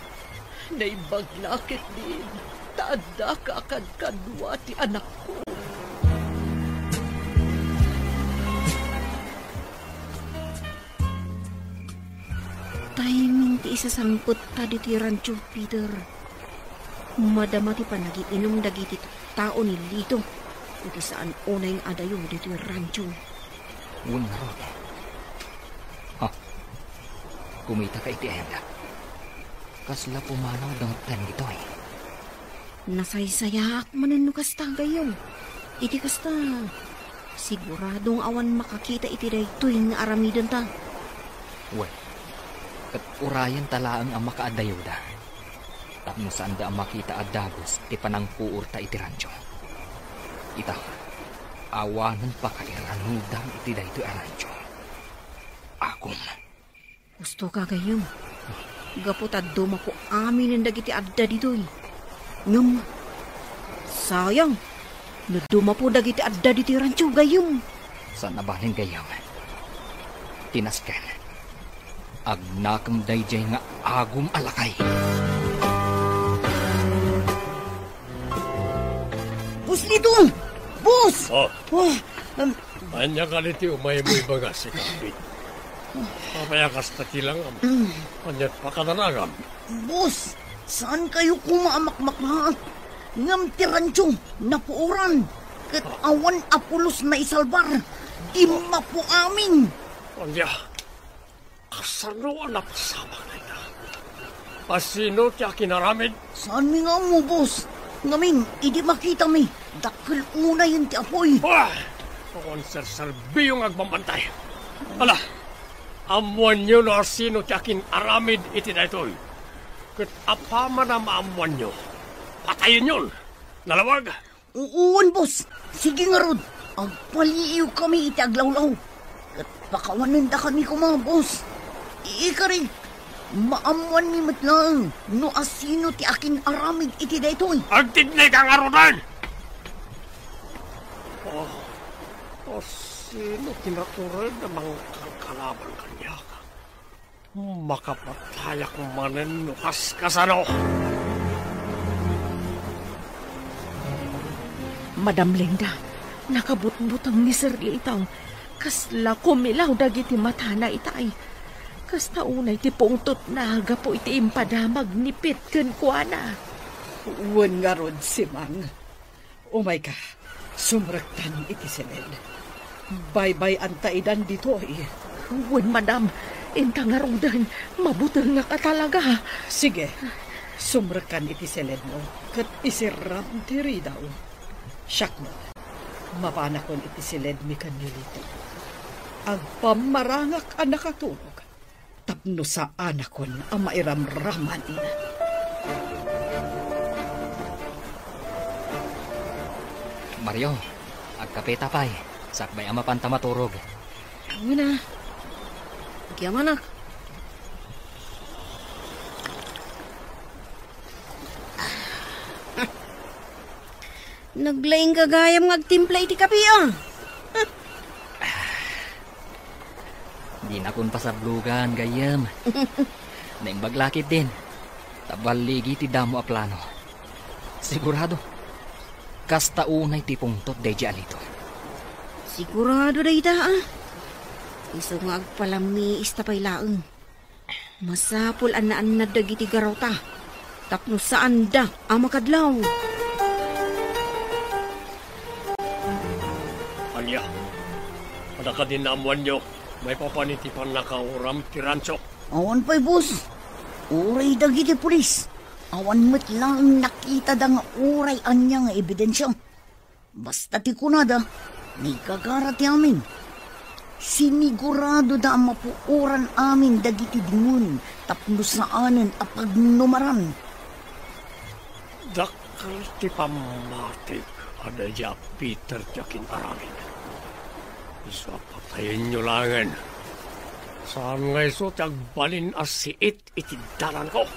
Naimbag la ketdin ta addaka a kadkadua ti anakko. Timing ti isasangpetta ditoy rancho, Peter. Madama ti panagiinum dagiti tattao ni Lito iti saan unay nga adayo ditoy rancho. Wen ngarud. Ha? Kumitaka iti ayanda. Kasla pumanaw dangetten ditoy. Nasaysayaak manen no kasta, gayyem. Iti kasta, sigurado nga awan makakita iti daytoy nga aramidenta. Wen, ket urayenta laeng a makaadayoda. Tapno saanda a makita a dagus ti panangpuorta iti rancho. Ita, awanen pakairanudam iti daytoy a rancho. Agum. Husto ka, gayyem. Gapu ta dumapo aminen dagiti adda ditoy. Ngem, sayang, no dumapo dagiti adda ditoy rancho, gayyem. Saan a balen, gayyem. Ti nasken, agnakem daydiay nga agum a lakay. Boss Lito! Boss! Oh. Oh, um, Ania kadi ti umaymo ibaga, Kapit? Apay a kasta ti langam? Mm. Ania ti pakadanagam? Boss, saankayo koma a makmakaat? Ngem ti rancho, napuoran. Ket awan a pulos naisalbar. Dimmapo amin. Ania? Kasano a napasamak dayta? Asino ti akinaramid? Saanmi nga ammo, boss. Ngamin, idi makitami, dakkel unayen ti apuy. Ah! Awan serserbiyo nga agbambantay. Ala, ammoanyo no asino ti akin-aramid iti daytoy. Ket apaman a maammoanyo, patayenyon. Nalawag! Uwan, boss. Sige ngarud, agpaliiwkami iti aglawlaw. Ket pakawanendakami koma, boss. Ikarik, maammoanmi met laeng no asino ti akin-aramid iti daytoy. Agtignay ka ngaruden! Oh, asino ti natured a mangkalkalaban kaniak? Makapatayak manen no kaskasano. Madam Linda, nakabutbuteng ni Sir Litong. Kasla kumilaw dagiti matana itay. Kasta unay ti pungtotna gapu iti impadamag ni Pete kenkuana. Wen ngarud, Simang. Umayka, sumrektan iti siled. Baybay-anta idan ditoy. Wen, madam, inta ngaruden, mabutengak a talaga. Sige, sumrekkan iti siledmo, ket iserram ti ridaw. Siakno, Mapanakon iti siledmi ken ni Lito. Agpammarangak a nakaturog tapno saanakon a mairamraman. Mario, agkapeta pay. Sakbay a mapanta maturog. Wen a. Agyamanak. Naglaing gagayam nga agtimpla iti kape, a. Dinakon pasablogan, gayyem. Naimbag la ketdin. Ta balligi ti damo a plano. Sigurado. Kasta unay ti pungtot daydi a Lito. Sigurado dayta, a. Isu nga agpalamiis ta pay laeng. Masapul a naannad dagiti garruta tapno saanda a makadlaw. Ania? Adda kadi naammoanyo maipapan iti pannakauram ti rancho? Awan pay, boss. Uray dagiti pulis, awan met laeng nakitada nga uray ania nga ebidensia. Basta ti kunada, naigagara ti amin. Siniguradoda a mapuoran amin dagiti dingon tapno saanen a pagnumaran. Dakkel ti pammatik a daydi a Peter ti akin-aramid. Isu a patayenyo laengen. Saan nga isu ti agbalin a siit iti dalanko.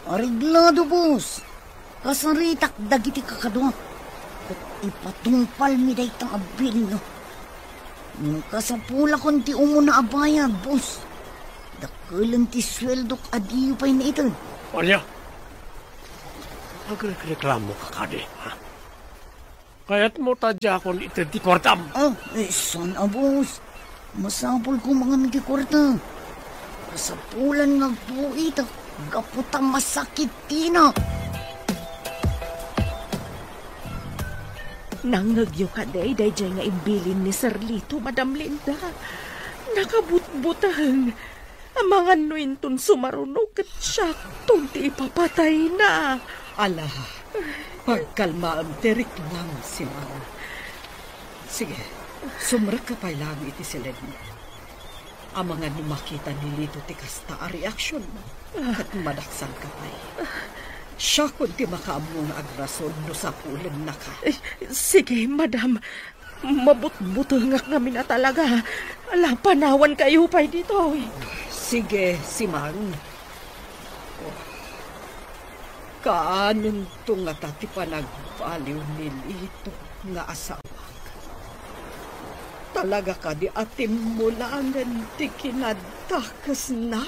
Areglado, boss. Kasaritak dagiti kakaduak. Ket ipatungpalmi dayta a bilin. Ngem kasapulakon ti umuna a bayad, boss. Dakkelen ti sueldok a diyo pay naited. Ania? Agrekreklamoka kadi, ha? Kayatmo ta diakon ited ti kuartam? Ah, eh, saan a, boss? Masapul koma nga ti kuarta. Kasapulan nga agbuitak gapu ta masakit tinak. Nangngegyo kadi daydiay nga imbilin ni Sir Lito, Madam Linda? Nakabutbuteng. Amangan no inton sumaruno ket siakton ti ipapatayna. Ala, pagkalmaem ti reklam, Simang. Sige, sumrekka pay laeng iti siledmo. Amangan no makita ni Lito ti kasta a reaksionmo, ket madaksanka pay. Siakon ti makaammo nga agrason no sapulennaka. Eh, sige, madam. Mabutbutengak ngamin a talaga. Ala, panawankayo pay ditoy. Sige, Simang. Kaanonto ngata ti panagbaliw ni Lito nga asawak? Talaga kadi a timmulangen ti kinadakesna?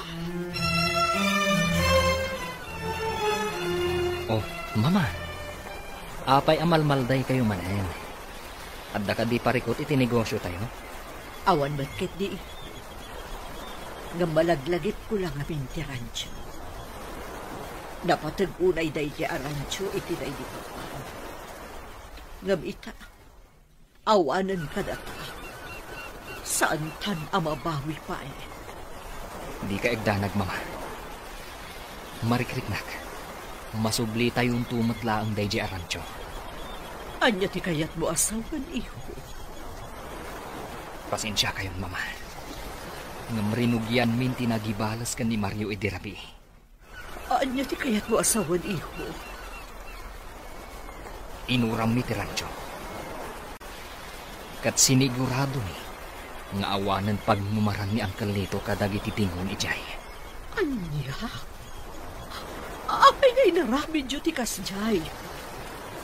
Oh, Mama. Apay a malmaldaykayo manen? Adda kadi parikut iti negosiotayo? Awan met ketdi. Ngem malaglagipko la ngamin ti rancho. Napateg unay daydi a rancho iti daydi papa. Ngem ita, awanen kadata. Saantan a mabawi pay. Dika agdanag, Mama. Marikriknak. Masublitayonto met laeng daydi a rancho. Ania ti kayatmo a sawen, iho? Pasensiakayon, Mama. Ngem rinugianmin ti nagibales ken ni Mario idi rabii. Ania ti kayatmo a sawen, iho? Inurammi ti rancho. Ket siniguradoni nga awanen pagnumaran ni Uncle Lito kadagiti dingon idiay. Ania? Apay nga inaramidyo ti kasdiay?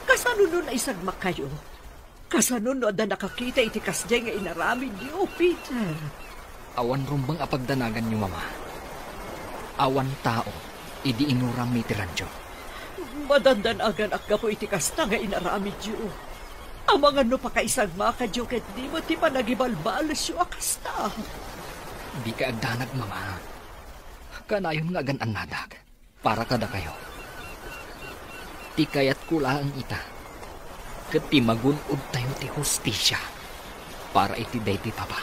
Kasano no naisagmakayo? Kasano no adda nakakita iti kasdiay nga inaramidyo, Peter? Awan rumbeng a pagdanaganyo, Mama. Awan tao idi inurammi ti rancho. Madandanaganak gapu iti kasta nga inaramidyo. Amangan no pakaisagmakadyo ketdi met ti panagibalbalesyo a kasta. Dika agdanag, Mama. Kanayon nga agan-annadak para kadakayo. Ti kayatko laeng ita, ket ti magun-odtayo ti hustisia para iti daydi papa.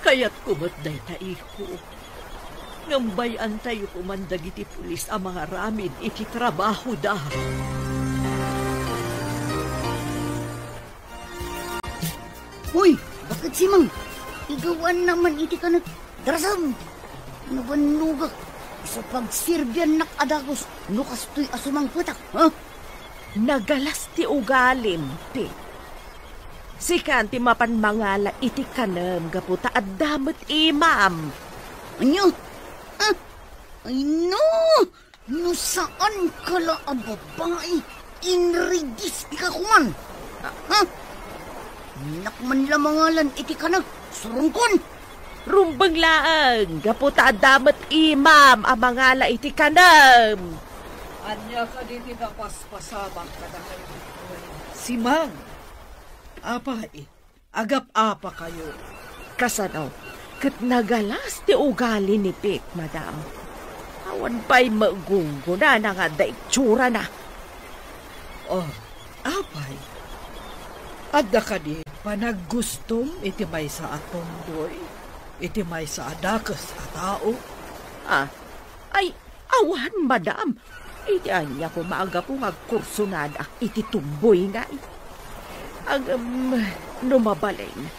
Kayatko met dayta, iho. Ngem bay-antayo koman dagiti pulis a mangaramid iti trabahoda. Hoy, bakit, Simang? Igawannakman iti kanek. Darasem! Nabannogak. Isu pagserbiannak a dagus no kastoy a sumangpetak, ha? Nagalas ti ugalim, Pete. Sikan ti mapan mangala iti kanem gapu ta adda met imam. Ania? Ha? Ay, no! No saanka la a babai, inridiska koman. Ha? Dinak man la mangalan iti kanek, surongkon. Rumbeng laeng, gapu ta adda met imam a mangala iti kanem. Ania kadi ti napaspasamak kadakayo? Simang, apay, agap-apakayo. Kasano? Ket nagalas ti ugali ni Pete, madam. Awan pay met gunggonana nga adda itsurana. Oh, apay? Adda kadi panaggustom iti maysa a tomboy, iti maysa a dakes a tao? Ah, ay, awan, madam. Iti ania koma a gapu nga agkursonadak iti tomboy ngay? Ngem, no mabalin,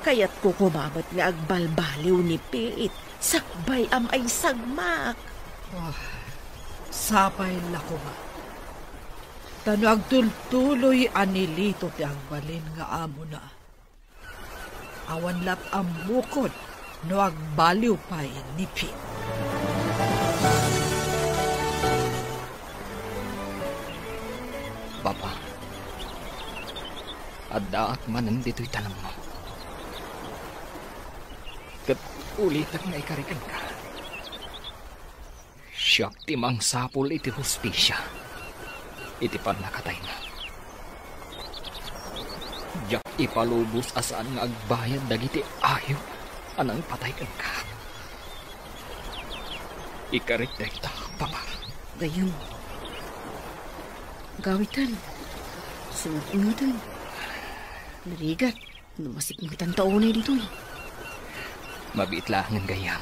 kayatko koma met nga agbalbaliw ni Pete sakbay a maisagmak. Ah, sapay la koma. Ta no agtultuloy a nilito ti agbalin nga amona, awan lat a mukod no agbaliw pay ni Pete. Papa, addaak manen ditoy tanemmo. Ket ulitek nga ikarik kenka. Siak ti mangsapul iti hustisia iti pannakatayna. Diak ipalubos a saan nga agbayad dagiti ayo a nangpatay kenka. Ikarik dayta, Papa. Gayyem. Agawidtan. Sumurot ngatan. Narigat. No masikngetanta unay ditoy. Mabiit laengen, gayyem.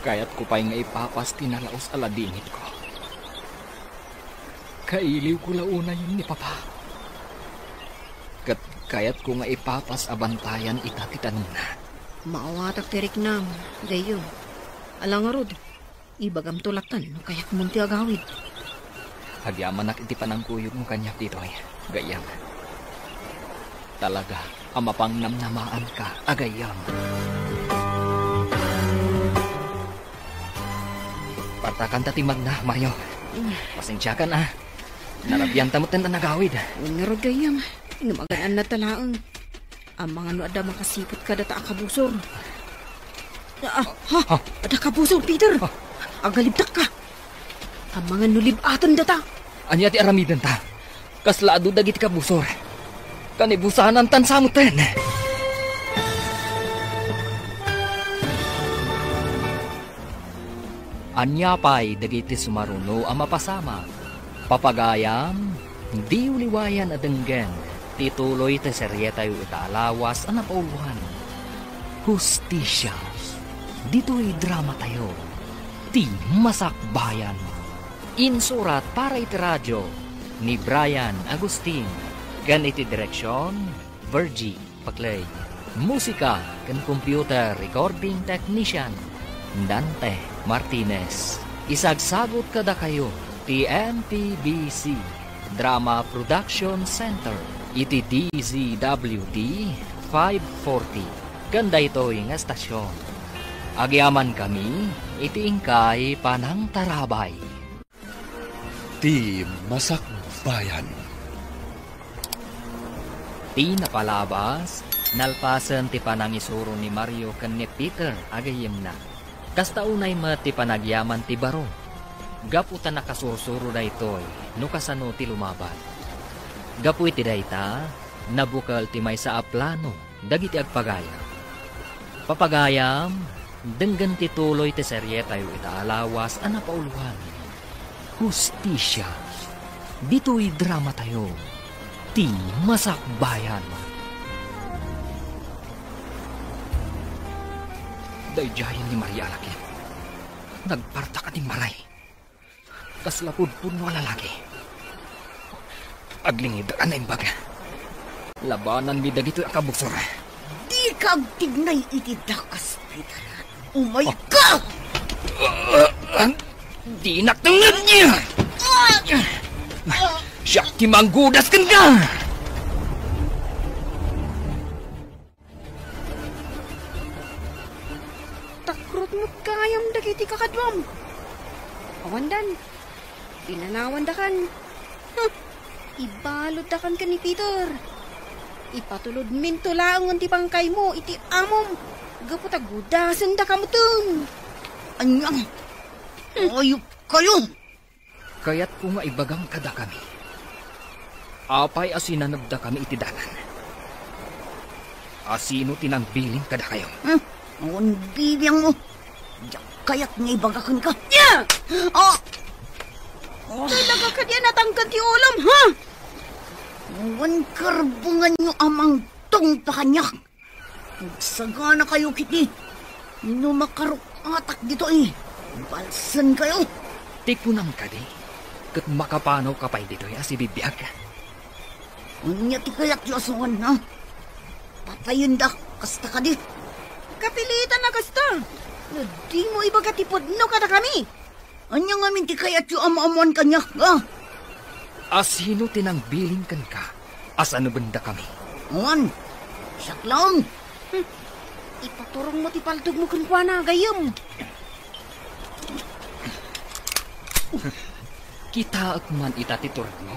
Kayatko pay nga ipapas ti nalaus a ladingitko. Kailiwko la unayen ni Papa. Ket kayatko nga ipapas a bantayan ita ti tanemna. Maawatak ti riknam, gayyem. Ala ngarud, ibagamto latta no kayatmon ti agawid. Agyamanak iti panangkuyogmo kaniak ditoy, gayyem. Talaga a mapangnamnamaanka a gayyem. Partakanta ti magna, Mario. Pasensiakan, a. Narabianta metten a nagawid. Wen ngarud, gayyem. Ngem agan-annadta laeng. Amangan no adda makasiput kadata a kabusor. Ah, ha? Ha? Adda kabusor, Peter! Ha? Agalibdakka! Amangan no lib-atendata! Ania ti aramidenta? Kasla adu dagiti kabusor. Kanibusanantan sa metten. Ania pay dagiti sumaruno a mapasamak? Papagayam, diyo liwayan a denggen ti tuloy ti serietayo ita a lawas a napauloan, Hustisia. Ditoy dramatayo, Ti Masakbayan. Insurat para iti radio ni Brian Agustin, ken iti direksion, Virgie Paclay. Musika ken computer recording technician, Dante Martinez. Isagsagut kadakayo ti M P B C Drama Production Center iti D Z W T five forty ken daytoy nga estasion. Agyamankami iti inkay panangtarabay. Ti Masakbayan. Ti napalabas, nalpasen ti panangisuro ni Mario ken ni Peter a gayyemna. Kasta unay met ti panagyaman ti baro, gapu ta nakasursuro daytoy no kasano ti lumaban. Gapu iti dayta, nabukel ti maysa a plano dagiti agpagayam. Papagayam, denggen ti tuloy ti serietayo ita a lawas a napauloan, Hustisia. Ditoy dramatayo, Ti Masakbayan. Daydiayen ni Maria a laki. Nagpartak a dimmaray. Kasla pudpudno a lalaki. Aglinged a naimbag. Labananmi dagitoy a kabusor. Dika agtignay iti dakas, Peter. Umayka! Dinak tengngedna! Siak ti manggudas kenka! Takrot met gayam dagiti kakaduam. Awandan, pinanawandakan. Huh! Ibaluddakan ken ni Peter. Ipatulodminto laengen ti bangkaymo iti amom gapu ta gudasendaka metten. Ania? Hmm. Ayupkayo! Kayatko nga ibagam kadakami. Apay a sinanebdakami iti dalan? A sino ti nangbilin kadakayo? Hmm? Awan bibiangmo. Diak kayat nga ibaga kenka. Nia! Ah! Ah! Talaga kadi a natangken ti ulom, ha? Awan karbenganyo a mangtungpa kaniak. Agsaganakayo ketdi. No makaruk-atak ditoy, balsenkayo. Ti kunam kadi, ket makapanawka pay ditoy a sibibiag? Ania ti kayatyo a suan, ha? Patayendak, kasta kadi? Kapilitan a kasta. No dimo ibaga ti pudno kadakami. Ania ngamin ti kayatyo a maammoan kaniak, a? A sino ti nangbilin kenka a sanebendakami? Awan, siak laeng. Hmm. Ipaturongmo ti paltogmo kenkuana, gayyem. Kitaek man ita ti turogmo.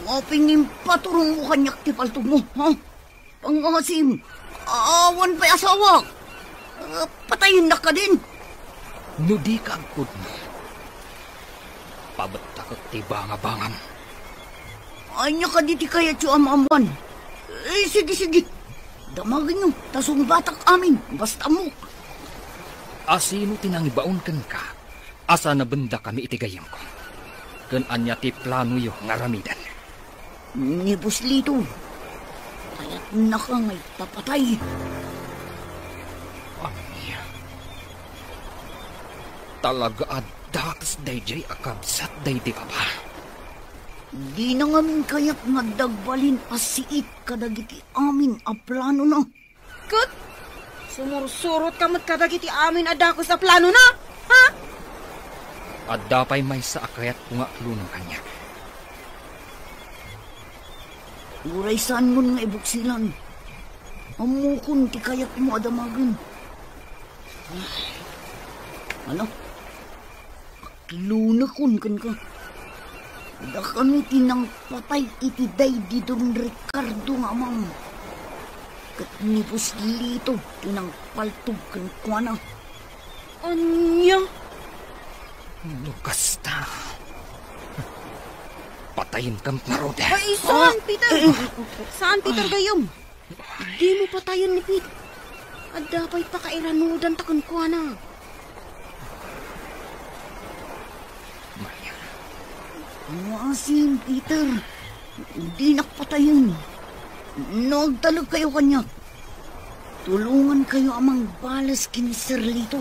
Apay nga impaturongmo kaniak ti paltogmo, ha? Pangasim, awan pay asawa. Ah, patayennak kadin. No dika agpudno, pabettakek ti bangabangam. Ania kadi ti kayatyo a maammoan? Eh, sige, sige. Damagenyo, ta sungbatak amin, basta ammok. A sino ti nangibaon kenka a sanebendakami iti gayyemko? Ken ania ti planoyo nga aramiden? Ni Boss Lito, kayatnaka nga ipapatay. Ania? Talaga a dakes daydiay a kabsat daydi baba. Dina ngamin kayat nga adda agbalin a siit kadagiti amin a planona. Ket sumursurotka met kadagiti amin a dakes a planona, ha? Adda pay maysa a kayatko nga akluno kaniak. Uray saanmon nga ibuksilan, ammokon ti kayatmo a damagen. Ala, lunekon kenka. Dakami ti nangpatay iti daydi Don Ricardo nga amam. Ket ni Boss Lito ti nangpaltog kenkuana. Ania? No kasta, patayenka met ngarud. Ay, saan, Peter? Saan, Peter, gayyem? Dimo patayen ni Pete. Adda pay pakairanudanta kenkuana. Maria. Awasim, Peter. Dinak patayen. No agtalekkayo kaniak, tulongankayo a mangbales ken ni Sir Lito.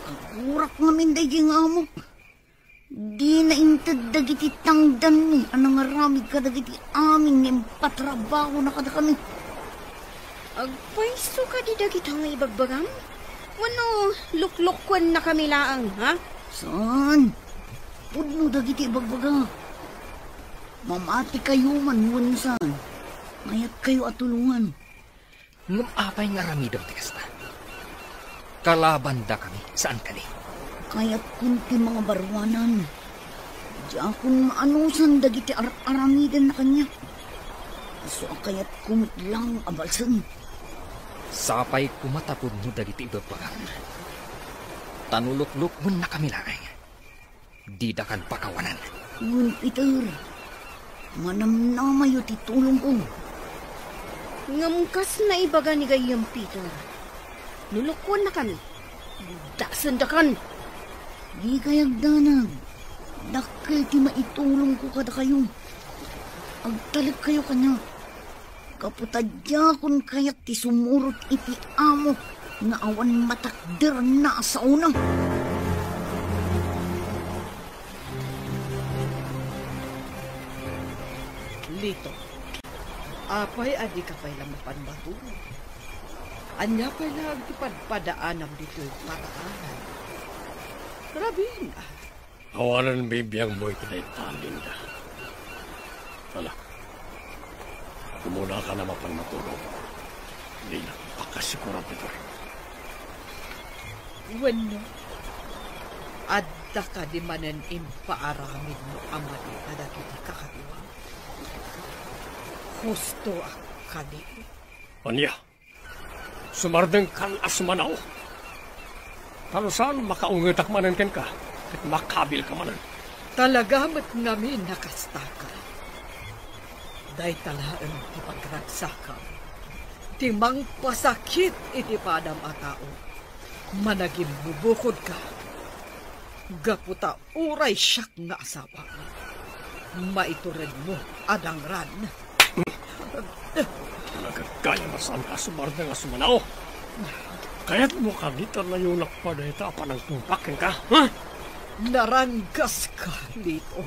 Kagurak ngamin daydi nga amok. Dina inted dagiti tangdanmi a nangaramid kadagiti amin nga impatrabahona kadakami. Agpayso kadi dagita nga ibagbagam? Wenno luklukkuennakami laeng, ha? Saan? Pudno dagiti ibagbagak. Mamatikayo man wenno saan, mayatkayo a tulongan. Ngem apay nga aramidem ti kasta? Kalabandakami, saan kadi? Kayatkon ti mangabaruanan. Diakon maanusan dagiti ar-aramidenna kaniak. Isu a kayatko met laeng a balsen. Sapay koma ta pudno dagiti ibagbagam. Ta no luklukkuennakami laeng, didakan pakawanan. Ngem, Peter, manamnamayo ti tulongko. Ngem kas naibaga ni gayyem Peter, no luklukkuennakami, dasendakan. Dikay agdanag. Dakkel ti maitulongko kadakayo. Agtalekkayo kaniak. Gapu ta diakon kayat ti sumurot iti amo nga awan matakderna a saona. Lito, Apay a dika pay la mapan matulog? Ania pay laeng ti padpadaanam ditoy pataanan? Rabin, ah. Awanen bibiangmo iti dayta, Linda. Ala, umuna ka na mapan matulog. Dinak pakasigurado ditoy. Wenno, adda kadi manen impaaramidmo a madi kadagiti kakatiwam? Husto a kadi? Ania? Sumardengkan a sumanaw? Ta no saan, makaungetak manen kenka, ket makabilka manen. Talaga met ngamin a kastaka. Dayta laeng ti pagragsakam, ti mangpasakit iti padam a tao. Managimmubukodka, gapu ta uray siak nga asawam, maituredmo a dangran. Nagagayam a saanka a sumardeng a sumanaw. Kayatmo kadi ta layonak pay dayta a panangtungpak kenka, ha? Naranggaska, Lito.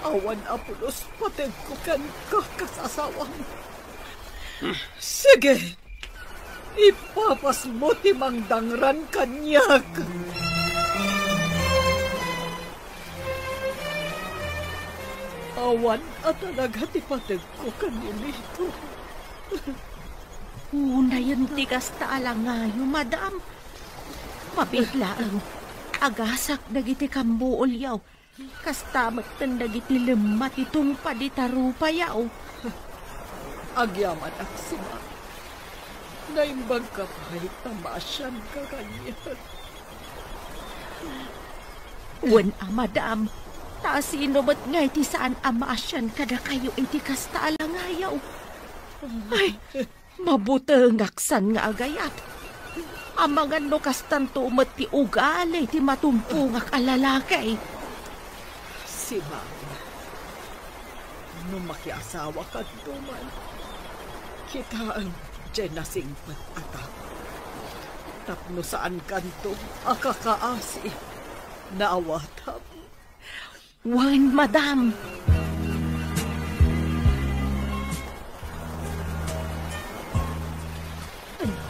Awan a pulos pategko kenka kas asawam. Sige, ipapasmo ti mangdangran kaniak. Awan a talaga ti pategko ken ni Lito. Unayen ti kasta a langayo, madam. Mabiit laeng, agasak dagiti kambuolyo. Kasta metten dagiti lemma ti tungpad ita rupayo. Agyamanak, Sima. Naimbagka pay ta maasianka kaniak. Wen a, madam, ta sino met ngay ti saan a maasian kadakayo iti kasta a langayo? Ay, mabutengak san nga agayat. Amangan no kastanto met ti ugali ti matumpongak a lalaki. Sima, no makiasawakanto man, kitaem diay nasingpet a tao. Tapno saankanto a kakaasi. Naawatam? Wen, madam. Ania?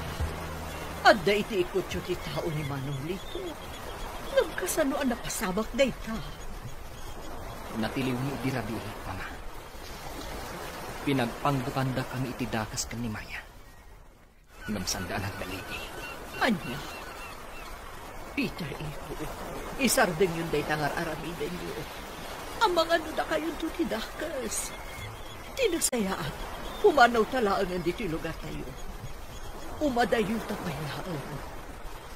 Adda iti ikutyo ti tao ni Manolito. Ngem kasano a napasamak dayta? Natiliwmi idi rabii, Mama. Pinagpangbukandak kami iti dakes ken ni Maya. Ngem sanda a nagdaligi. Ania? Peter, iho, isardengyon dayta nga ar-aramidenyo. Amangan no dakayonto ti dakes. Ti nasayaat, pumanawta laengen ditoy lugartayo. Umadayonta pay laeng.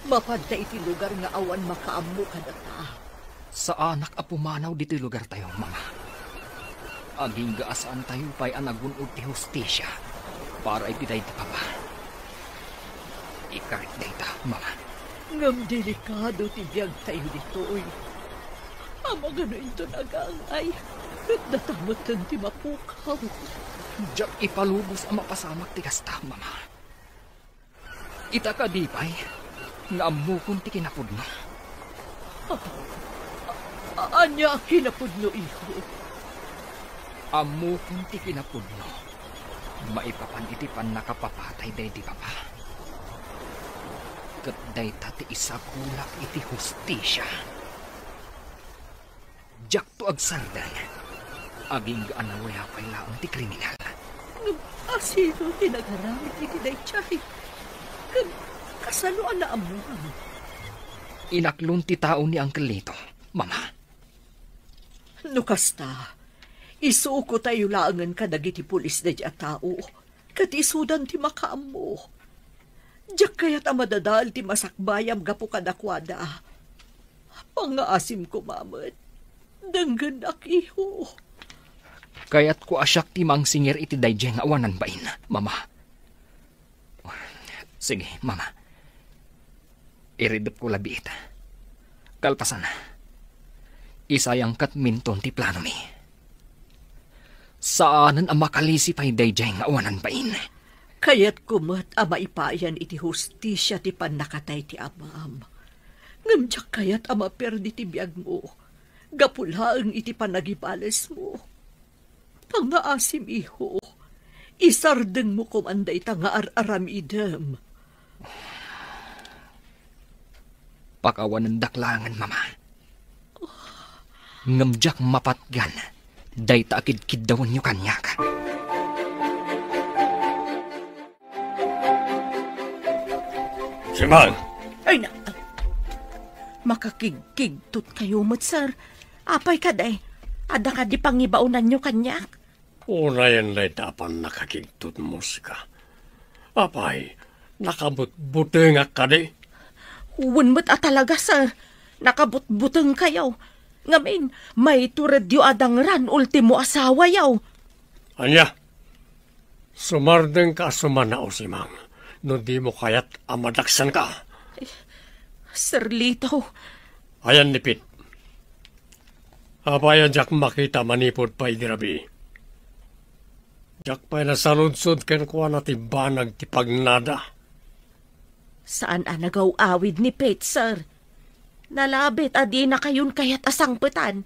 Mapanta iti lugar nga awan makaammo kadata. Saanak a pumanaw ditoy lugartayo, Mama. Agingga a saantayo pay a nagun-od ti hustisia para iti daydi, Papa. Ikarik dayta, Mama. Ngem delikado ti biagtayo ditoy. Amangan no inton agangay, ket data metten ti mapukaw. Diak ipalubos a mapasamak ti kasta, Mama. Ita kadi pay nga ammokon ti kinapudno. A-, a-, ania a kinapudno, iho? Ammokon ti kinapudno maipapan iti pannakapapatay daydi, Papa. Ket dayta ti isapulak iti hustisia. Diakto agsardeng. Agingga a nawayapay laeng ti kriminal. Ngem asino ti nagaramid iti daydiay? Ken kasano a naammoan? Inaklon ti tao ni Uncle Lito, Mama. No kasta, isukotayo laengen kadagiti pulis daydiay a tao. Ket isudan ti makaammo. Diak kayat a madadael ti masakbayam gapu kadakuada. Pangngaasim koma met. Denggennak, iho. Kayatko a siak ti mangsingir iti daydiay nga awanan bain, Mama. Sige, Mama. Iridepko labiit. Kalpasan, isayangkat minton ti planomi. Saanen a makalisi pay daydiay nga awanan bain. Kayatko met a maipayan iti hustisia ti pannakatay ti amam. Ngem diak kayat a maperdi ti biagmo gapu laeng iti panagibalesmo. Pangngaasim, iho, Isardengmo koman dayta nga ar-aramidem. Pakawanendak laengen, Mama. Ngem diak mapatgan dayta a kidkiddawenyo kaniak. Simang! Ay, na, makakigkigtot kayo met, sir. Apay kadi? Adda kadi pangibaonanyo kaniak? Unayen dayta a pannakakigtotmo, sika. Apay, nakabutbutengak kadi? Wen met a talaga, sir. Nakabutbutengkayo. Ngamin, maituredyo a dangran ultimo asawayo. Ania? Sumardengka a sumanao, Simang, no dimo kayat a madaksanka. Sir Lito. Ayan ni Pete. Apay a diak makita manipud pay idi rabii? Diak pay nasaludsod kenkuana ti banag ti pagnada. Saan a nagaw-awid ni Pete, sir. Nalabit a dinakayon kayat a sangpetan.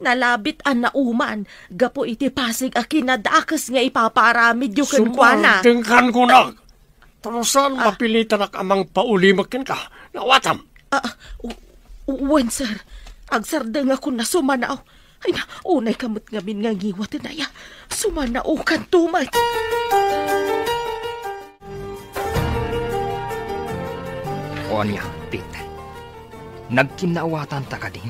Nalabit a nauman gapu iti pasig a kinadakes nga ipapaaramidyo kenkuana. Sumardengkan kunak. Tapno saan mapilitanak a mangpaulimek kenka. Naawatam. Ah, u-, u-, wen, sir. Agsardengakon a sumanao. Ay na, unayka met ngamin nga ngiwaten aya. Sumanaokanto met. O ania, Pete? Nagkinnaawatanta kadin?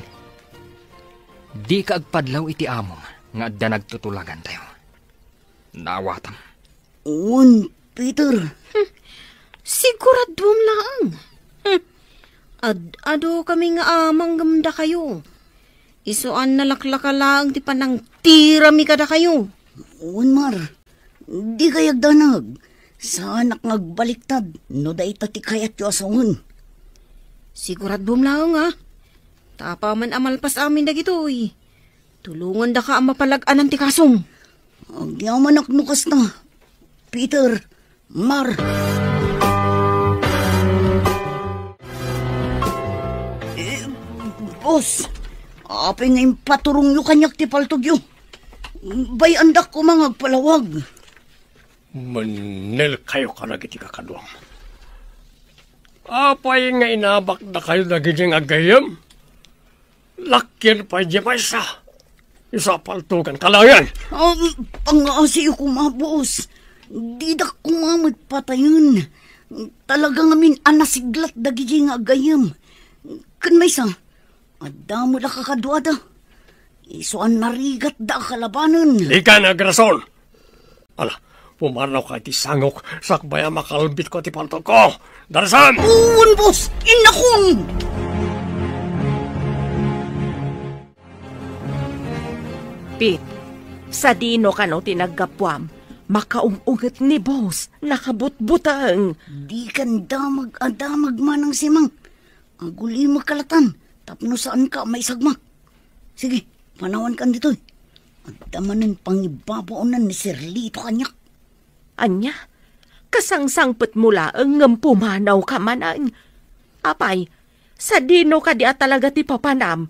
Dika agpadlaw iti amom nga adda nagtutulagantayo. Naawatam. Wen, Peter. Hmm. Siguraduam laeng. Hmm. Ad-adu kami nga amang ngem dakayo. Isu a nalaklaka laeng ti panangtirami kadakayo. Wen, Mar. Dikay agdanag. Saanak nga agbaliktad no dayta ti kayatyo a sawen. Siguraduam laeng, a. Ta apaman a malpas amin dagitoy, tulongandaka a mapalag-anan ti kasom. Agyamanak no kasta, Peter, Mar. Eh, boss, apay nga impaturongyo kaniak ti paltogyo? Bay-andak koma nga agpalawag. Mennelkayo kadagiti kakaduam. Apay nga inabakdakayo dagiti nga gayyem? Lakkien pay diay maysa. Isu a paltogan ka laengen. Um, pangaasiyo koma, boss. Didak koma met patayen. Talaga ngamin a nasiglat dagiti nga gayyem. Ken maysa, adda met a kakaduada. Isu a narigatda a kalabanen. Dika nga agrason. Ala, pumanawka iti sangok, sakbay a makalbitko ti paltogko. Darasam! Wen, boss! Innakon! Pete, sadino kano ti naggapuam? Makaung-unget ni boss, nakabutbuteng. Dikan damag a damag, Manang Simang. Agulimekka latan tapno saanka a maisagmak. Sige, panawankan ditoy. Adda manen pangibabaonan ni Sir Lito kaniak. Ania? Kasangsangpetmo laeng ngem pumanawka manen. Apay, sadino kadi a talaga ti papanam?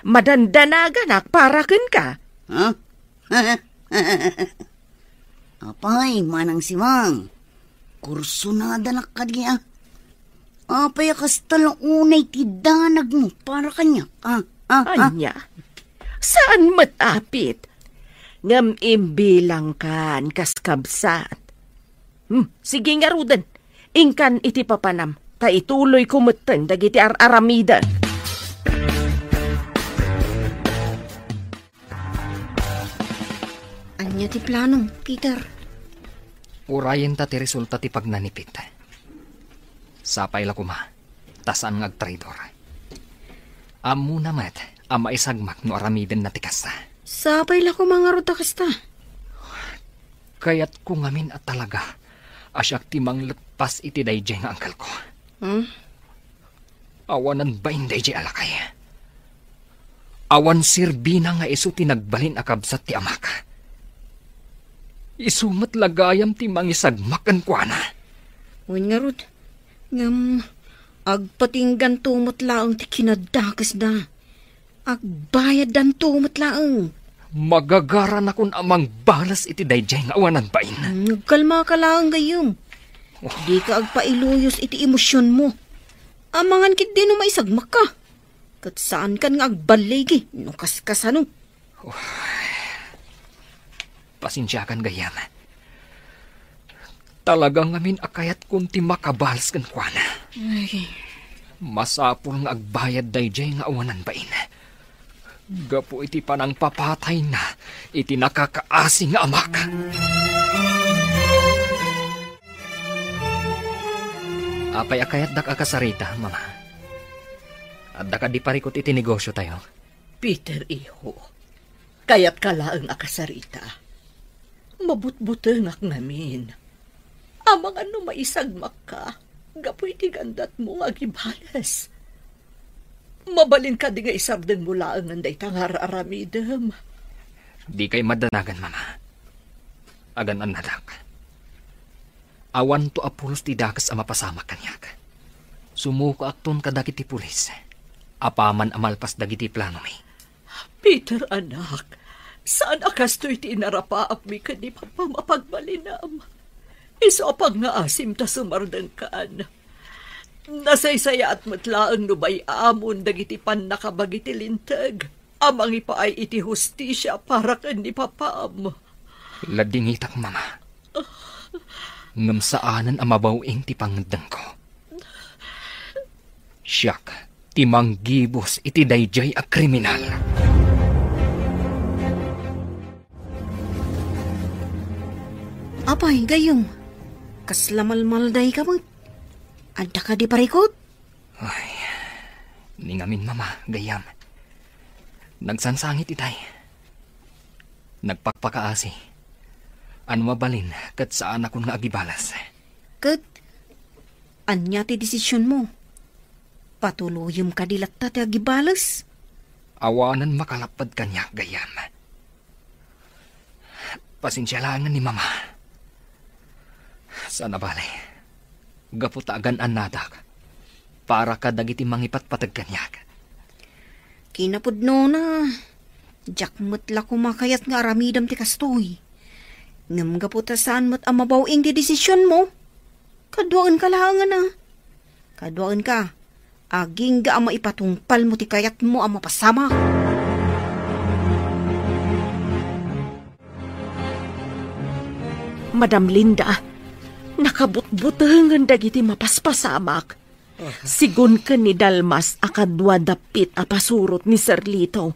Madandanaganak para kenka. Ha? Apay, Manang Simang, kursunadanak kadi, a? Apay a kasta la unay ti danagmo para kaniak, a? A, a? Ania? Saan met, a, Pete. Ngem imbilangkan kas kabsat. Hmm, sige ngaruden. Inkan iti papanam, ta ituloyko metten dagiti ar-aramidek. Ania ti planom, Peter? Urayenta ti resulta ti pagnanipit. Sapay la koma, ta saan nga agtraidor. Ammona met a maisagmak no aramidenna ti kasta. Sapay la koma ngarud ta kasta. Kayatko ngamin a talaga a siak ti mangletpas iti daydiay nga angkelko. Hmm? Awanan bain daydiay a lakay. Awan serbina nga isu ti nagbalin a kabsat ti amak. Isu met la gayam ti mangisagmak kenkuana. Wen ngarud, ngem agpatingganto met laeng ti kinadakesda. Agbayaddanto met laeng. Magagaranakon a mangbalas iti daydiay nga awanan bain. Hmm, kalma ka laeng, gayyem. Oh. Dika agpailuyos iti emosionmo. Amangan ketdi no maisagmakka. Ket saankan nga agballigi no kaskasano. Oh. Pasensiakan, gayyem. Talaga ngamin a kayatkon ti makabalas kenkuana. Ay. Masapul nga agbayad daydiay nga awanan bain. Gapu iti panangpapatayna iti nakakaasi nga amak. Apay a kayatdak a kasarita, Mama? Adda kadi parikut iti negosiotayo? Peter, iho, kayatka laeng a kasarita. Mabutbutengak ngamin. Amangan no maisagmakka gapu iti gandatmo nga agibales. Mabalin kadi nga isardengmo laengen dayta nga ar-aramidem? Dikay madanagan, Mama. Agan-annadak. Awanto a pulos ti dakes a mapasamak kaniak. Sumukoakton kadagiti pulis. Apaman a malpas dagiti planomi. Peter, anak, saan a kastoy ti inarapaapmi ken ni Papam a pagbalinam? Isu a pangngaasim ta sumardengkan. Nasaysayaat met laeng no bay-amon dagiti pannakabagi ti Linteg a mangipaay iti hustisia para ken ni Papam. Ladingitak, Mama. Ngem saanen a mabaw-ing ti pangngeddengko. Siak ti manggibus iti daydiay a kriminal. Apay, gayyem, kasla malmaldayka met. Adda kadi parikut? Ay, ni ngamin, Mama, gayyem. Nagsangsangit itay. Nagpakpakaasi. Ano mabalin, ket saanakon nga agibalas. Ket, ania ti desisionmo? Patuloyem kadi latta ti agibalas? Awanen makalapped kaniak, gayyem. Pasensia laengen ni Mama. Saan a bale, gapu ta agan-annadak para kadagiti mangipatpateg kaniak. Kinapudnona, diak met la koma kayat nga aramidem ti kastoy. Ngem gapu ta saan met a mabaw-ing ti desisionmo, kaduaenka laengen a. Kaduaenka, agingga a maipatungpalmo ti kayatmo a mapasamak. Madam Linda, nakabutbutengen dagiti mapaspasamak. Sigun ken ni Dalmas a kadua dapit a pasurot ni Sir Lito.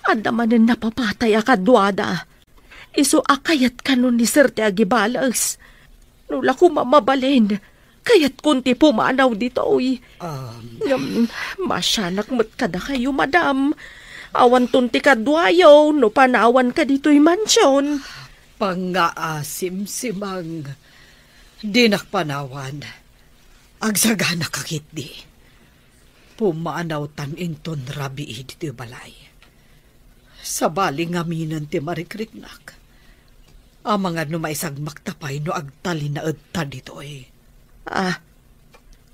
Adda manen napapatay a kaduada. Isu a kayat kano ni Sir ti agibales. No la koma mabalin, kayatkon ti pumanaw ditoy. Um. Ngem, masianak met kadakayo, madam. Awanton ti kaduayo no panawanka ditoy mansion. Pangngaasim, Simang. Dinak panawan. Agsagana ka ketdi. Pumanawtan inton rabii ditoy balay. Sabali ngaminen ti marikriknak. Amangan no maisagmak ta pay no agtalinaedta ditoy. Ah,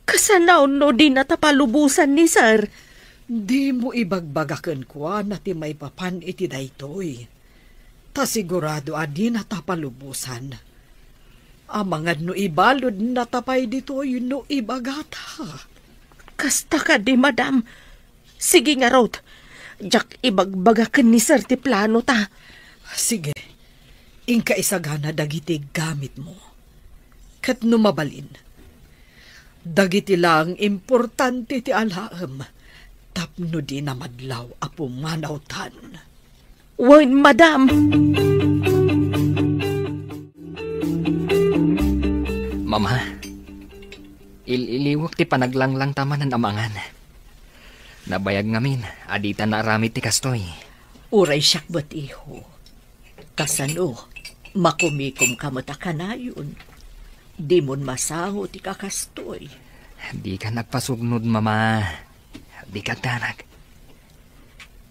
kasano no dinata palubosan ni Sir? Dimo ibagbaga kenkuana ti maipapan iti daytoy. Ta sigurado a dinata palubosan. Amangan no ibaludnata pay ditoy no ibagata. Kasta kadi, madam. Sige ngarud, diak ibagbaga ken ni Sir ti planota. Sige, inka isagana dagiti gamitmo. Ket no mabalin, dagiti laeng importante ti alaem tapno dina madlaw a pumanawtan. Wen, madam. Mama, il-iliwek ti panaglanglangta manen a mangan. Nabayag ngamin a dita naaramid ti kastoy. Uray siak met, iho. Kasano, makumikomka met a kanayon? Dimon masango ti kakastoy. Dika nagpasugnod, Mama. Dika agdanag.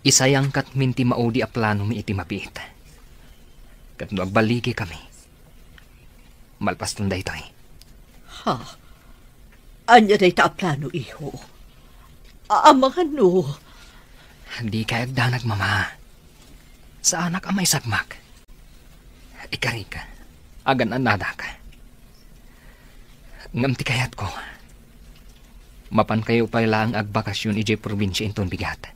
Isayangkatmin ti maudi a planomi iti mabiit. Ket no agballigikami, malpaston daytoy. Ha? Ania dayta a plano, iho? A-, amangan no? Dika agdanag, Mama. Saanak a maisagmak. Ikarik, agan-annadak. Ngem ti kayatko, mapankayo pay laeng agbakasyon idiay probinsia inton bigat.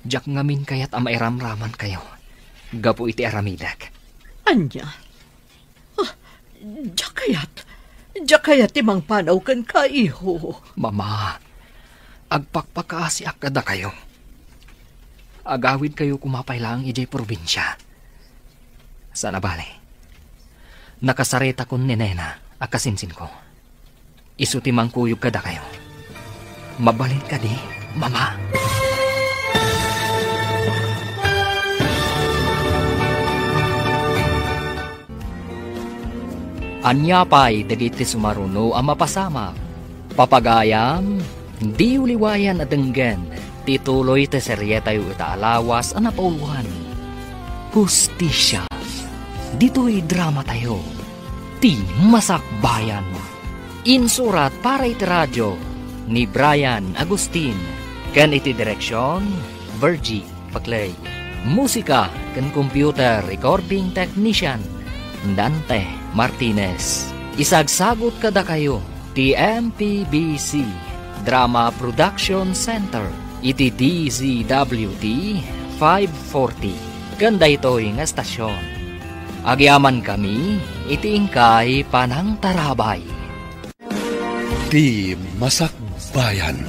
Diak ngamin kayat a mairamramankayo gapu iti aramidek. Ania? Ah, diak kayat. Diak kayat ti mangpanaw kenka, iho. Mama, agpakpakaasiak kadakayo. Agawidkayo koma pay laeng idiay probinsia. Saan a bale, nakasaritakon ni Nena a kasinsinko. Isu ti mangkuyog kadakayo. Mabalin kadi, Mama? Ania pay dagiti sumaruno a mapasamak? Papagayam, diyo liwayan a denggen ti tuloy ti serietayo ita a lawas a napauluan, Hustisia. Ditoy dramatayo, Ti Masakbayan. Insurat para iti radio ni Brian Agustin ken iti direksion, Virgie Paclay. Musika ken computer recording technician, Dante Martinez. Isagsagut kadakayo ti M P B C Drama Production Center iti D Z W T five forty ken daytoy nga estasion. Agyamankami iti inkay panangtarabay. Ti Masakbayan.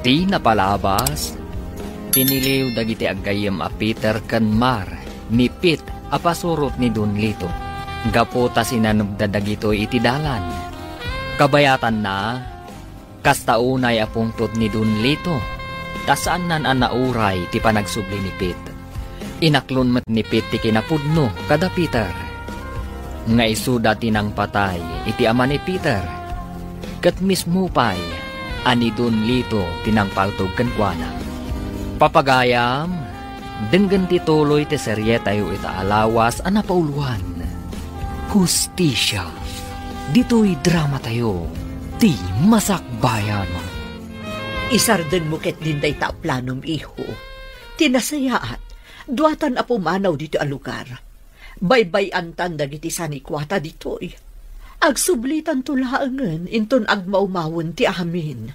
Ti napalabas, tiniliw dagiti aggayyem a Peter ken Mar ni Pete a pasurot ni Don Lito. Gapu ta sinanebda dagitoy iti dalan. Kabayatanna, kasta unay a pungtot ni Don Lito, ta saannan a nauray ti panagsubli ni Pete. Inaklon met ni Pete ti kinapudno kada Peter, nga isuda ti nangpatay iti ama ni Peter, ket mismo pay a ni Don Lito ti nangpaltog kenkuana. Papagayam, denggen ti tuloy ti serietayo ita a lawas a napauluan, Hustisia. Ditoy dramatayo, Ti Masakbayan. Isardenmo ketdin dayta a planom, iho. Ti nasayaat, duatan a pumanaw ditoy a lugar. Baybay-antan dagiti sanikuata ditoy. Agsublitanto laengen inton agmawmawen ti amin.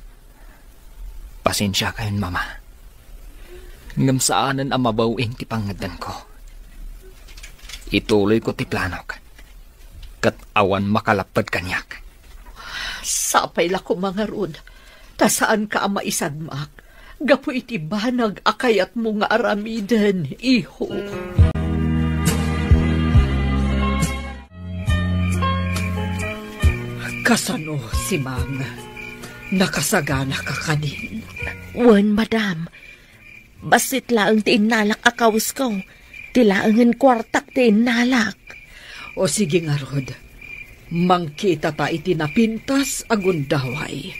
Pasensiakayon, Mama. Ngem saanen a mabaw-in ti pangngeddengko. Ituloyko ti planok, ket awan makalapped kaniak. Sapay la koma ngarud, ta saanka a maisagmak gapu iti banag a kayatmo nga aramiden, iho. Kasano, Simang? Nakasaganaka kadin? Wen, madam. Bassit laeng ti innalak a kawsko. Ti laengen kuartak ti innalak. O sige ngarud, mangkitata iti napintas a gundaway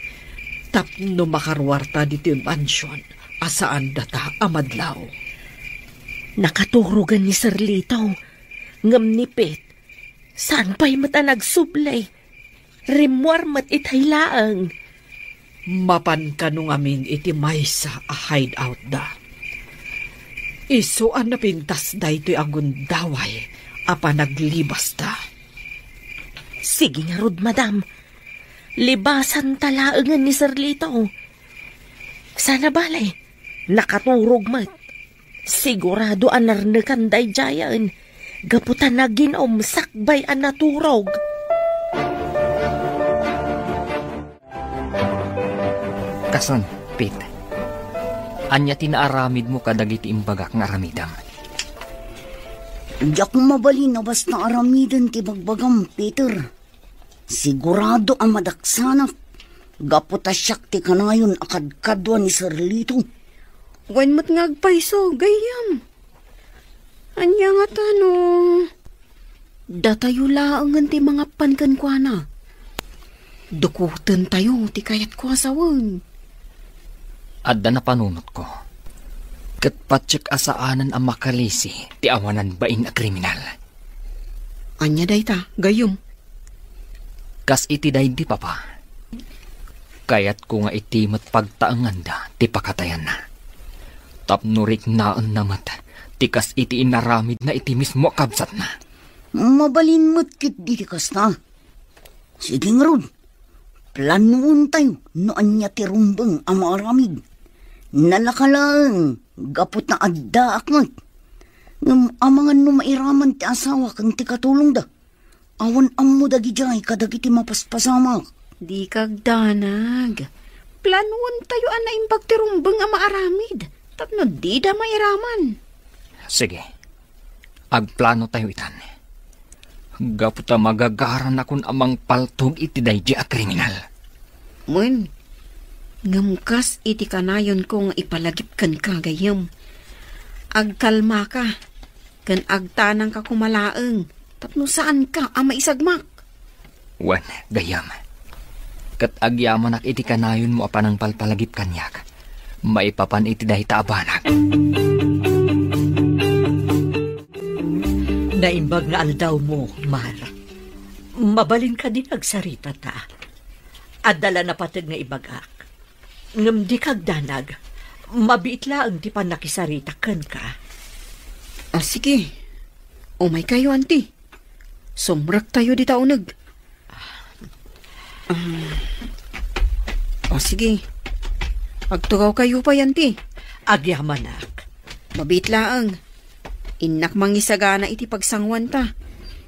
tapno makaruarta ditoy mansion a saan data a madlaw. Nakaturogen ni Sir Lito, ngem ni Pete, saan pay met a nagsubli. Rimmuar met itay laeng. Mapan kano ngamin iti maysa a hideout da. Isu a napintas daytoy a gundaway a panaglibasta. Sige ngarud, madam. Libasanta laengen ni Sir Lito. Saan a bale, nakaturog met. Sigurado a narnekan daydiayen, gapu ta nagin-om sakbay a naturog. Kason, Pete, ania ti naaramidmo kadagiti imbagak nga aramidem? Diak mabalin a basta aramiden ti bagbagam, Peter. Sigurado a madaksanak, gapu ta siak ti kanayon a kadkadua ni Sir Lito. Wen met nga agpayso, gayyem. Ania ngata no datayo laengen ti mangappan kenkuana? Dukotentayo ti kayatko a sawen. Adda napanunotko, ket patiek a saanen a makalisi ti awanan bain a kriminal. Ania dayta, gayyem? Kas iti daydi, Papa, kayatko nga iti met pagtaenganda ti pakatayanna. Tapno riknaenna met ti kas iti inaramidna iti mismo a kabsatna. Mabalin met ketdi ti kasta. Sige ngarud, planuentayo no ania ti rumbeng a maaramid. Nalaka laeng gapu ta addaak met. Ngem amangan no mairaman ti asawa ken ti katulongda. Awan ammo dagidiay kadagiti mapaspasamak. Dika agdanag. Planuentayo a naimbag ti rumbeng a maaramid tapno dida mairaman. Sige. Agplanotayo itan. Gapu ta magagaranakon a mangpaltog iti daydi a kriminal. Wen, ngem kas iti kanayonko nga ipalagip kenka, gayyem, agkalmaka ken agtanangka koma laeng tapno saanka a maisagmak. Wen, gayyem, ket agyamanak iti kanayonmo a panangpalpalagip kaniak maipapan iti dayta a banag. Naimbag nga aldawmo, Mar. Mabalin kadi nga agsaritata. Adda la napateg nga ibagak. Ngem dika agdanag. Mabiit laeng ti pannakisarita kenka. Ah, sige. Umaykayo, anti. Sumrektayo dita uneg. Ah. O, sige. Agtugawkayo pay, anti. Agyamanak. Mabiit laeng. Innak mangisagana iti pagsanguanta.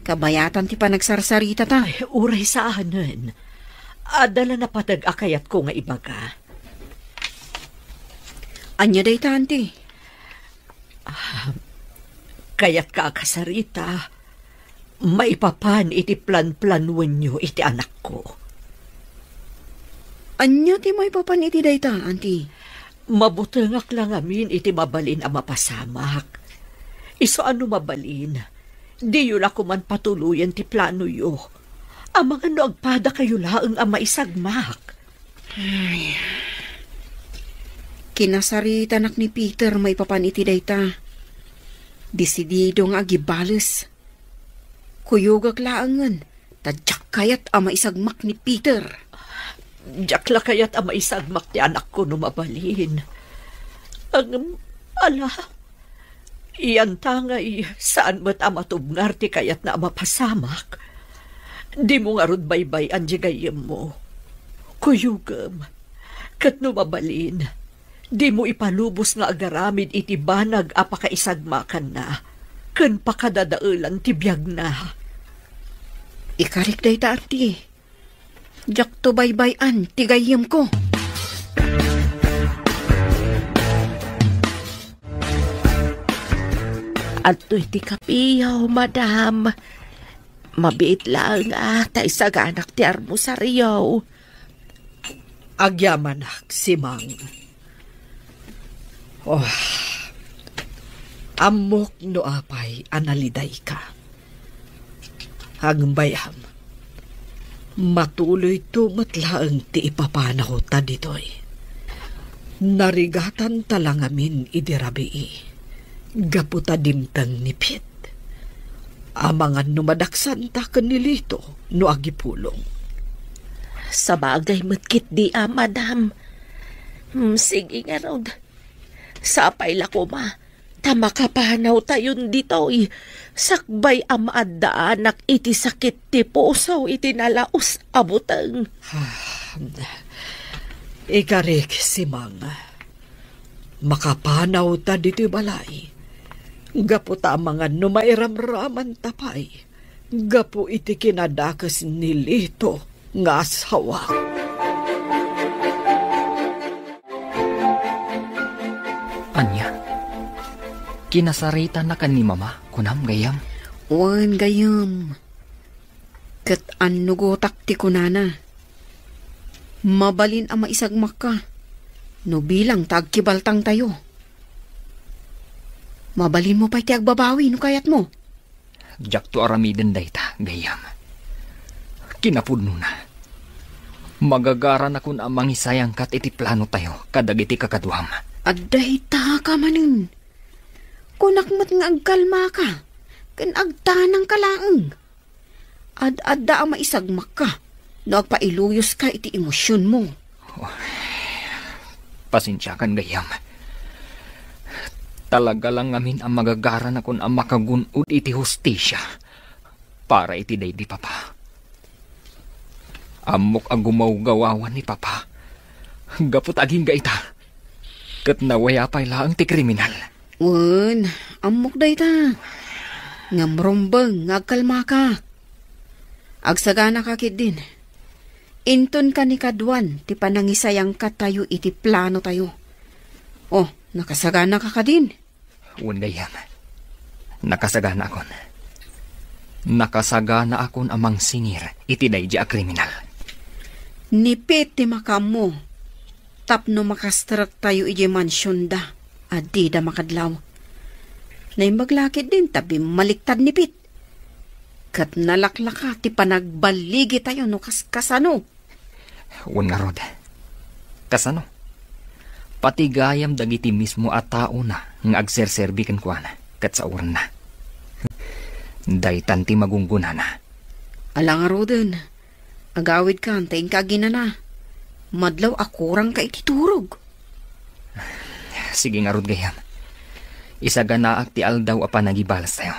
Kabayatan ti panagsarsaritata. Ay, uray saanen. Adda la napateg a kayatko nga ibaga. Ania dayta, anti? Ah, kayatka a kasarita, maipapan iti planplanuenyo iti anakko. Ania ti maipapan iti dayta, anti? Mabutengak la ngamin iti mabalin a mapasamak. Isu a no mabalin, diyo la koman patuloyen ti planoyo. Amangan no agpadakayo laeng a maisagmak. Ay. Kinasaritanak ni Peter maipapan iti dayta. Desidido nga agibales. Kuyogak laengen, ta diak kayat a maisagmak ni Peter. Diak la kayat a maisagmak ti anakko no mabalin. Ngem, ala, iyan ta ngay, saan met a matubngar ti kayatna a mapasamak. Dimo ngarud baybay-an diay gayyemmo. Kuyogem, ket no mabalin, dimo ipalubos nga agaramid iti banag a pakaisagmakanna ken pakadadaelan ti biagna. Ikarik dayta, anti. Diakto baybay-an ti gayyemko. Adtoy ti kapiyo, madam. Mabiit laeng a ta isaganak ti armosario. Agyamanak, Simang. Oh, ammok no apay a nalidayka. Agbayam, matuloyto met laeng ti ipapanawta ditoy. Narigatanta la ngamin idi rabii, gapu ta dimteng ni Pete. Amangan no madaksanta ken ni Lito no agipulong. Sabagay met ketdi a, madam. Hmm, sige ngarud. Sapay la koma ta makapanawtayon ditoy, sakbay a maaddaanak iti sakit ti puso iti nalaus a buteng. Ah, ikarik, Simang. Makapanawta ditoy balay. Gapu ta amangan no mairamramanta pay gapu iti kinadakes ni Lito nga asawa. Ania? Kinasaritanak ken ni Mama, kunam, gayyem? Wen, gayyem. Ket annugotak ti kunana. Mabalin a maisagmakka no bilang ta agkibaltangtayo. Mabalinmo pay ti agbabawi no kayatmo. Diakto aramiden dayta, gayyem. Kinapudnona, magagaranakon a mangisayangkat iti planotayo kadagiti kakaduam. Adda ita ka manen. Kunak met nga agkalmaka ken agtanangka laeng. Ad-adda a maisagmakka no agpailuyoska iti emosionmo. Pasensiakan, gayyem. Talaga lang ngamin a magagaranakon a makagun-od iti hustisia para iti daydi papa. Ammok a gumawgawawan ni papa gapu ta agingga ita, ket nawayaw pay laeng ti kriminal. Wen, ammok dayta. Ngem rumbeng nga agkalmaka. Agsaganaka ketdin. Inton kanikaduan ti panangisayangkatayo iti planotayo. Oh, nakasaganaka kadin? Wen gayyem. Nakasaganaakon. Nakasaganaakon a mangsingir iti daydi a kriminal. Ni Pete ti makaammo tapno makastrektayo idiay mansionda a dida makadlaw. Naimbag la ketdin ta bimmaliktad ni Pete. Ket nalaklaka ti panagballigitayo no kaskasano. Wen ngarud, kasano? Pati gayam dagiti mismo a taona nga agserserbi kenkuana ket saorenna. Daytan ti magunggonana. Ala ngaruden, agawidkan ta inka aginana. Madlaw a kurangka iti turog. Sige ngarud gayam. Isaganaak ti aldaw a panagibalastayo.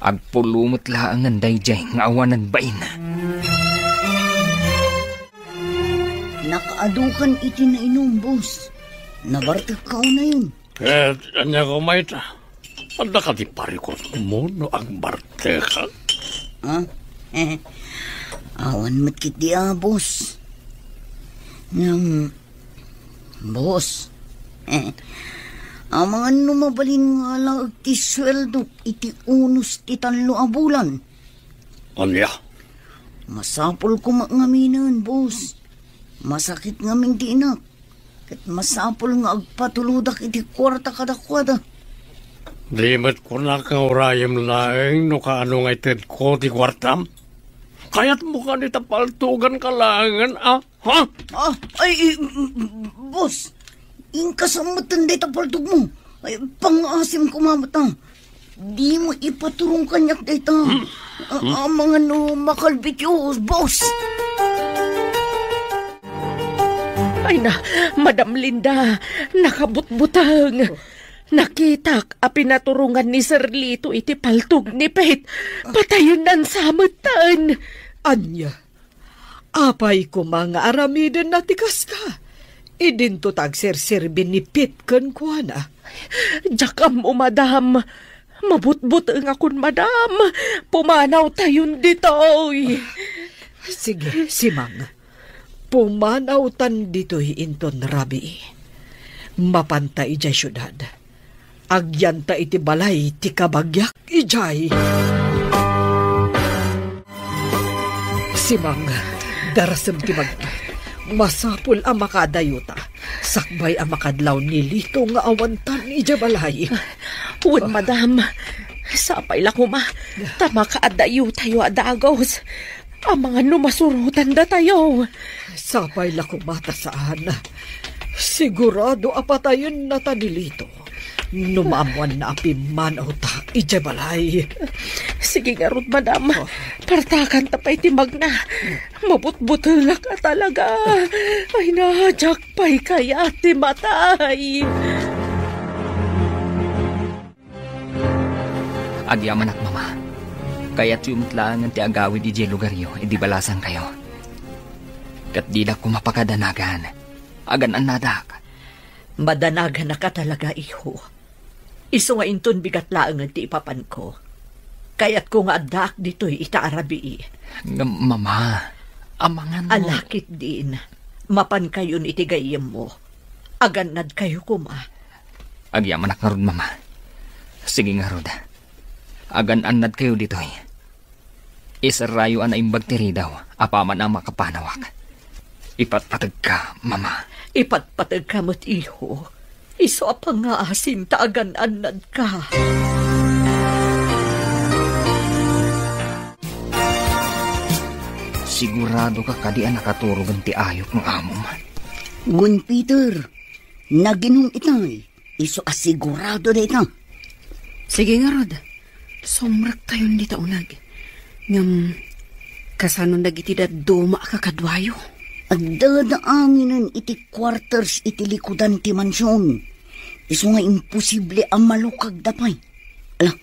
Agpulo met laengen daydiay nga awanen bain. Nakaadukan iti nainum, boss. Nabartekka unayon. Ket ania koma ita? Adda kadi parikutmo no agbartekak? Ah? Awan met ketdi a, boss. Ngem, boss, amangan no mabalin nga alaek ti sueldok iti unos ti tallo a bulan. Ania? Masapul koma ngaminen, boss. Masakit ngamin ti inak. Ket masapul nga agpatulodak iti kuarta kadakuada. Di met kunak nga urayem laeng no kaano nga itedko ti kuartam? Kayatmo kadi ta paltuganka laengen, a? Ha? Ah, ay, i-, boss, inka sa metten dayta paltogmo. Ay, pangngaasim koma met, a. Dimo ipaturong kaniak dayta. Hmm? A-, amangan no makalbityo, boss. Ay na, Madam Linda, nakabutbuteng. Nakitak a pinaturongan ni Sir Lito iti paltog ni Pete. Patayennan sa metten. Ania? Apay koma nga aramidenna ti kaska? Idinto ta agserserbi ni Pete kenkuana. Diak ammo, madam. Mabutbutengakon, madam. Pumanawtayon ditoy. Sige, Simang. Pumanawtan ditoy inton rabii. Mapanta idiay siudad. Agyanta iti balay ti kabagiak idiay. Simang, darasem ti magna. Masapul a makaadayota sakbay a makadlaw ni Lito nga awantan idiay balay. Wen, madam, sapay la koma ta makaadayotayo a dagus. Amangan no masurotan datayo. Sapay la koma ta saan. Sigurado a patayenna ta ni Lito no maammoanna a pimmanawta idiay balay. Sige ngarud, madam. Oh. Partakanta pay ti magna. Mabutbutengak a talaga. Ay, na, diak pay kayat ti matay. Agyamanak, Mama. Kayatyo met laengen ti agawid idiay lugaryo idi balasangkayo. Ket didak koma pakadanagan. Agan-annadak. Madanaganaka talaga, iho. Isu nga inton bigat laengen ti ipapanko. Kayatko nga addaak ditoy ita a rabii. Ngem, Mama, amangan no... Ala ketdin, mapankayon iti gayyemmo. Agannadkayo koma. Agyamanak ngarud, Mama. Sige ngarud. Agan-annadkayo ditoy. Iserrayo a naimbag ti ridaw apaman a makapanawak. Ipatpategka, Mama. Ipatpategka met, iho. Isu a pangngaasim ta agan-annadka. Siguradoka kadi a nakaturogen ti ayup nga amom? Wen, Peter, naginum itay. Isu a sigurado dayta. Sige ngarud, sumrektayon dita uneg. Ngem, kasano dagiti dadduma a kakaduayo? Addada aminen iti quarters iti likudan ti mansion. Isu nga imposible a malukagda pay. Ala,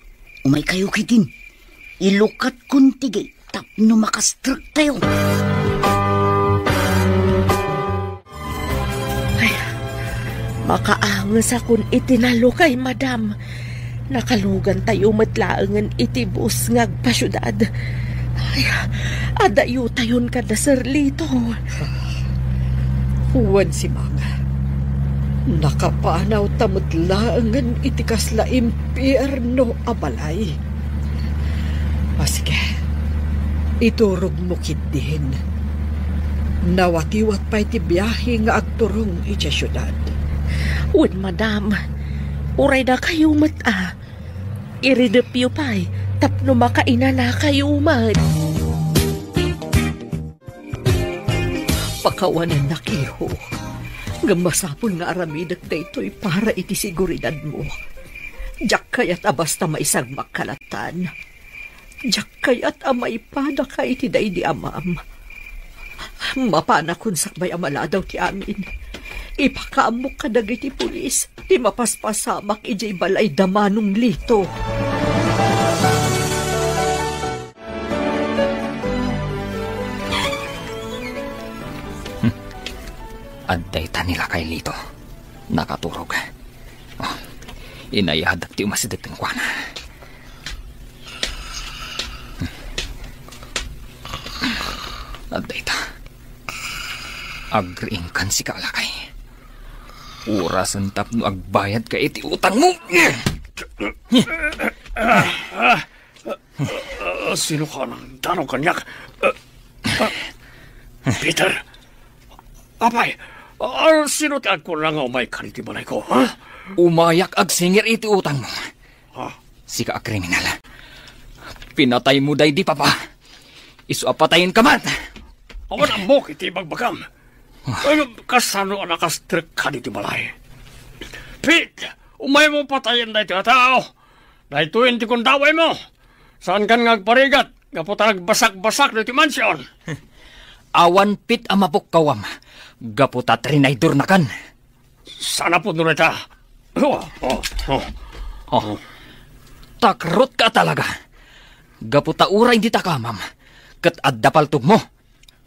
umaykayo ketdin. Ilukatkon ti gate tapno makastrektayo. Ay, makaangesakon iti nalukay, madam. Nakalugantayo met laengen iti bus nga agpasiudad. Ay, adayotayon kada Sir Lito. Wen, Simang, nakapanawta met laengen iti kasla impierno a balay. A, sige, iturogmo ketdin. Nawatiwat pay ti biahe nga agturong idiay siudad. Wen, madam, uray dakayo met a. Iridepyo pay tapno makainanakayo met. Pakawanennak, iho. Ngem masapul nga aramidek daytoy para iti seguridadmo. Diak kayat a basta maisagmak kalatan. Diak kayat a maipadaka iti daydi amam. Mapanakon sakbay a maladaw ti amin. Ipakaammok kadagiti pulis ti mapaspasamak idiay balay da Manong Lito. Adda ita ni Lakay Lito. Nakaturog. Oh, inayadak ti umasideg kenkuana. Adda ita. Agriingkan sika, Lakay. Orasen tapno agbayadka iti utangmo. Ah, sino ka nang dano kaniak? Ah, ah, Peter, apay, ah, sino ti agkuna nga umayka iti balayko, ha? Umayak agsingir iti utangmo. Ha? Sika a kriminal. Pinataymo daydi papa. Isu a patayenka met. Awan ammok iti ibagbagam. Ah. Ano, kasano a nakastrekka ditoy balay? Pete, umaymo patayen daytoy a tao. Daytoyen ti gundawaymo. Saankan nga agparigat gapu ta nagbasakbasak ditoy mansion. Awan pit a mapukkawam gapu ta trinaydornakan. Saan a pudno dayta? Oh, oh, oh. Oh. Takrotka talaga. Gapu ta uray dita kamam, ket adda paltogmo.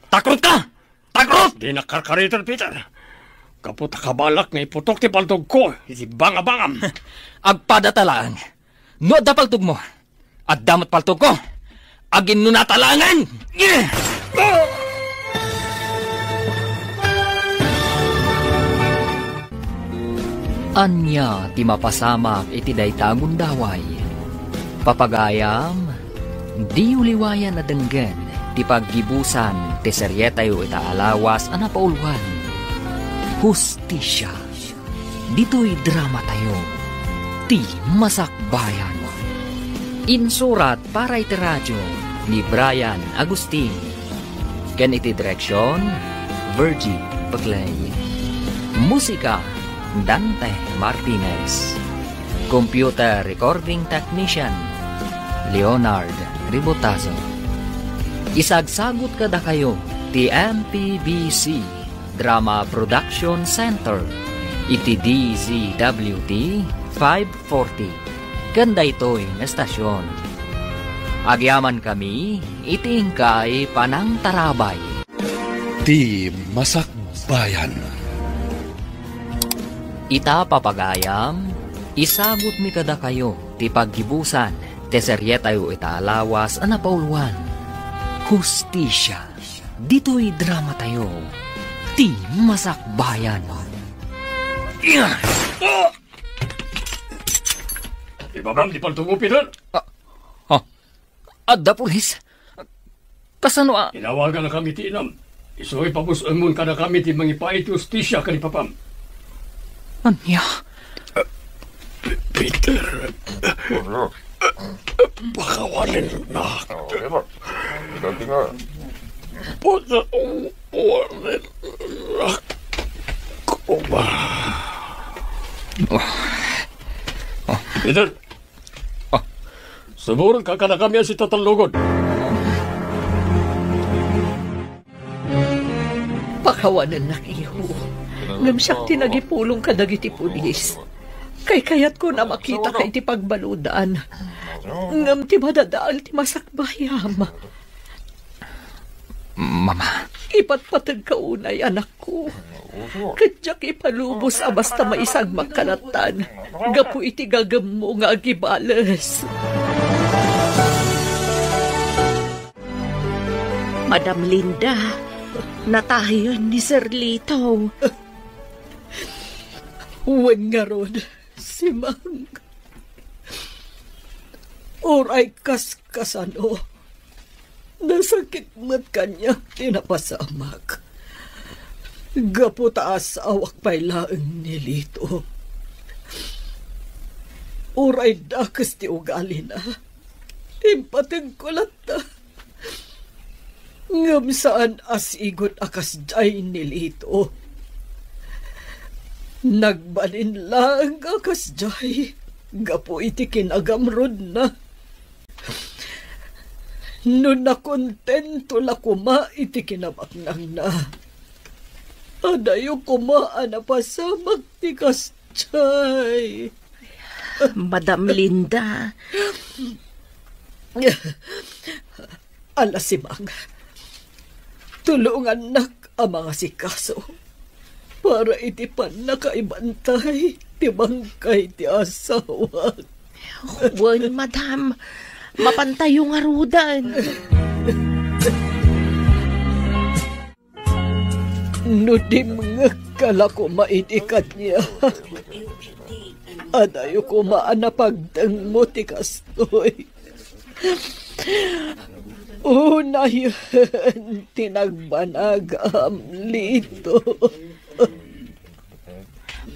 Takrotka! Takrot! Dinak karkariten, Peter. Gapu ta kabalak nga iputok ti paltogko iti bangabangam. Agpadata laeng. No adda paltogmo, adda met paltogko. Aginnunata laengen! Ania ti mapasamak iti dayta a gundaway? Papagayam, diyo liwayan a denggen ti paggibusan ti serietayo ita a lawas a napauluan, Hustisia. Ditoy dramatayo, Ti Masakbayan. Insurat para iti radio ni Brian Agustin. Ken iti direksion, Virgie Peclay. Musika, Dante Martinez. Computer recording technician, Leonard Ribotazo. Isagsagut kadakayo ti M P B C Drama Production Center iti D Z W T five forty ken daytoy nga estasion. Agyamankami iti inkay panangtarabay. Ti Masakbayan. Ita, papagayam, isagutmi kadakayo ti paggibusan ti serietayo ita a lawas a napauluan, Hustisia. Ditoy dramatayo, Ti Masakbayan. Ibabam ti paltogmo, Peter. Ah, ah, adda pulis. Kasano a? Inawaganakami ti inam. Isu ipabus-enmon kadakami ti mangipaay ti hustisia ken ni papam. Ania? Peter. Pakawanennak. Pakawanennak. Peter. Ah. Suborenka kadakami a sitatallogod. Pakawanennak, iho. Ngem siak ti nagipulong kadagiti pulis. Kaykayatko a makitak iti pagbaludan. Ngem ti madadael ti masakbayam. Mama. Ipatpateg ka unay, anakko. Ket diak ipalubos a basta maisagmak kalatan gapu iti gagemmo nga agibales. Madam Linda, natayen ni Sir Lito. Wen ngarud, Simang. Uray kas kasano, nasakit met kaniak ti napasamak. Gapu ta asawak pay laeng ni Lito. Uray dakes ti ugalina, impategko latta. Ngem saan a sigud a kasdiay ni Lito. Nagbalin laeng a kasdiay gapu iti kinagamrudna. No nakontento la koma iti kinabaknangna, adayo koma a napasamak ti kasdiay. Madam Linda. Ala, Simang, tulongannak a mangasikaso para iti pannakaibantay ti bangkay ti asawak. Wen, madam, mapantayo ngaruden. No dimngegka la koma idi kaniak, adayo koma a napagtengmo ti kastoy. Unayen ti nagbanagam, Lito.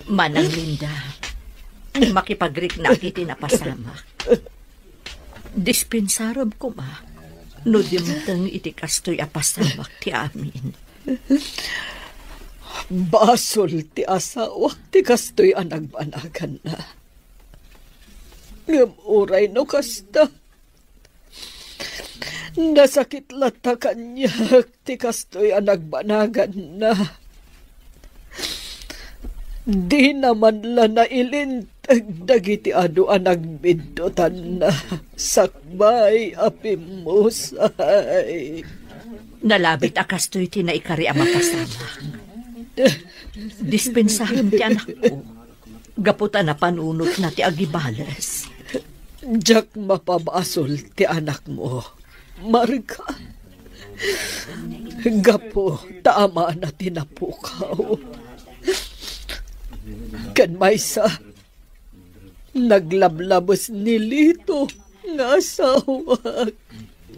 Manang Linda, makipagriknak iti napasamak. Dispensarem koma no dimteng iti kastoy a pasamak ti amin. Basol ti asawak ti kastoy a nagbanaganna. Ngem uray no kasta, nasakit latta kaniak ti kastoy a nagbanaganna. Dina man la nailinteg dagiti adu a nagbiddutanna sakbay a pimmusay. Nalabit a kastoy ti naikari a mapasamak. Dispensarem ti anakko. Gapu ta napanunotna ti agibales. Diak mapabasol ti anakmo, Marga. Gapu ta amana ti napukaw. Ken maysa, naglablabes ni Lito nga asawak.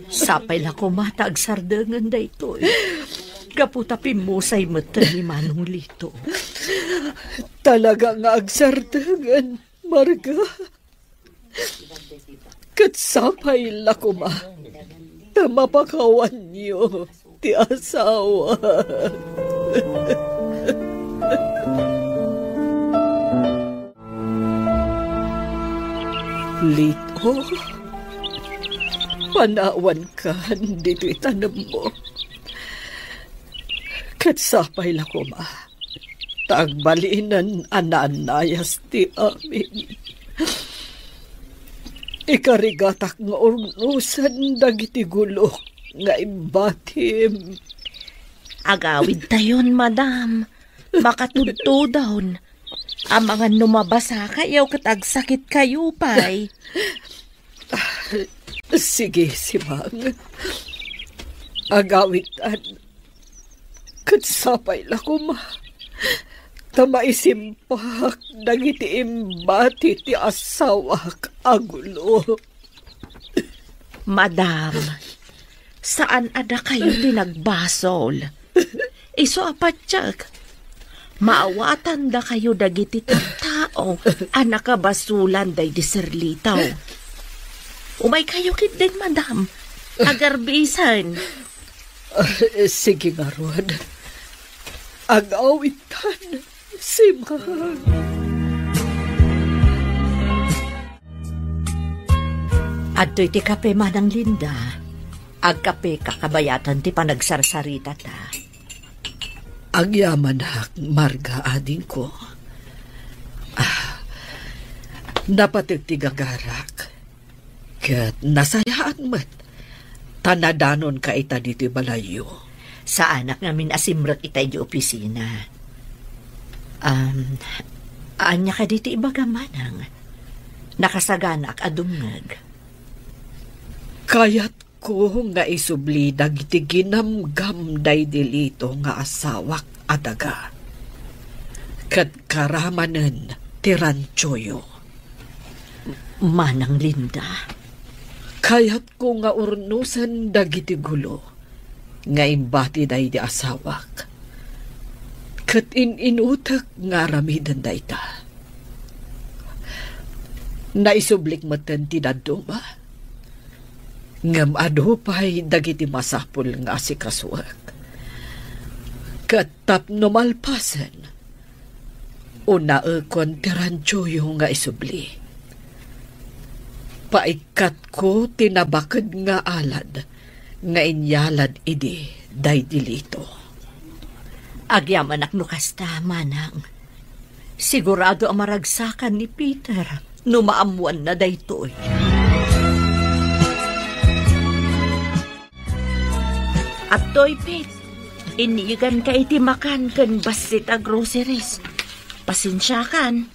Sapay la koma ta agsardengen daytoy. Gapu ta pimmusay met ni Manong Lito. Talaga nga agsardengen, Marga. Ket sapay la koma ta mapakawanyo ti asawa. Lito, panawankan ditoy tanemmo. Ket sapay la koma ta agbalinen a naannayas ti amin. Ikarigatak nga urnosen dagiti gulok nga imbatim. Agawidtayon, madam. Makatudtudon. Amangan no mabasakayo ket agsakitkayo pay. Sige, Simang. Agawidtan. Ket sapay la koma ta maisimpak dagiti imbati ti asawak a gulo. Madam, saan a dakayo ti nagbasol. Isu a patiek, maawatandakayo dagiti tattao a nakabasolan daydi Sir Lito. Umaykayo ketdin, madam. Agarbisen. Ah, sige ngarud. Agawidtan, Simang. Adtoy ti kape, Manang Linda. Agkapeka kabayatan ti panagsarsaritata. Agyamanak, Marga, adingko. Ah, Napateg ti gagarak, ket nasayaat met, ta nadanonka ita ditoy balayyo. Saanak ngamin a simrek ita idiay opisina. Um, ania kadi ti ibagam, manang? Nakasaganaak a dumngeg. Kayatko nga isubli dagiti ginamgam daydi Lito nga asawak a daga, ket karamanen ti rantioyo. Manang Linda. Kayatko nga urnosen dagiti gulo nga imbati daydi asawak, ket in-inutek nga aramiden dayta. Naisublik metten ti dadduma, ngem adu pay dagiti masapul nga asikasuek. Ket tapno malpasen, unaekon ti rantioyo nga isubli. Paikkatko ti nabaked nga alad nga inyalad idi daydi Lito. Agyamanak no kasta, manang. Sigurado a maragsakan ni Peter no maammoanna daytoy. Adtoy, Pete. Inniganka iti makan ken bassit a groceries. Pasensiakan.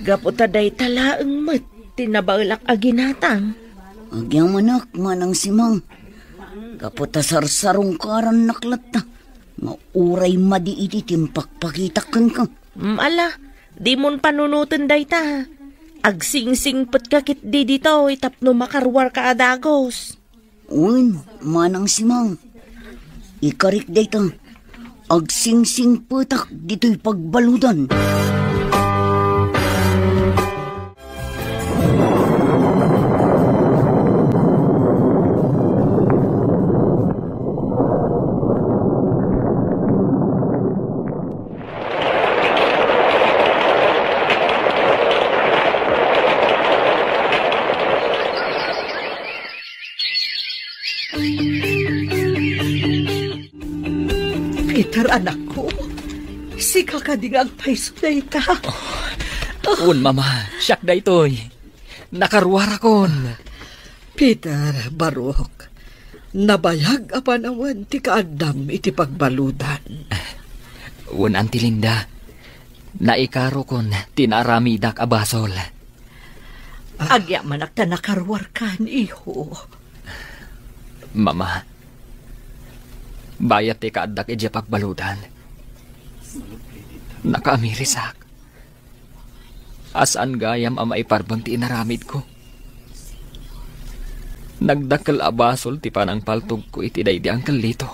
Gapu ta dayta laeng met ti nabaelak a ginatang. Agyamanak, Manang Simang. Gapu ta sarsarungkarannak latta nga uray madi iti timpakpakitak kenka. Mm, ala, dimon panunoten dayta. Agsingsingpetka ketdi ditoy tapno makaruarka a dagus. Wen, Manang Simang. Ikarik dayta. Agsingsingpetak ditoy pagbaludan. Peter, anakko, sika kadi nga agpayso dayta? Wen, Mama, siak daytoy. Nakaruarakon. Peter, barok, nabayag a panawen ti kaaddam iti pagbaludan. Wen, Auntie Linda, naikarokon ti naaramidak a basol. Agyamanak ta nakaruarkan, iho. Mama, bayat ti kaaddak idiay pagbaludan, nakaamirisak. A saan gayam a maiparbeng ti inaramidko. Nagdakkel a basol ti panangpaltogko iti daydi Uncle Lito.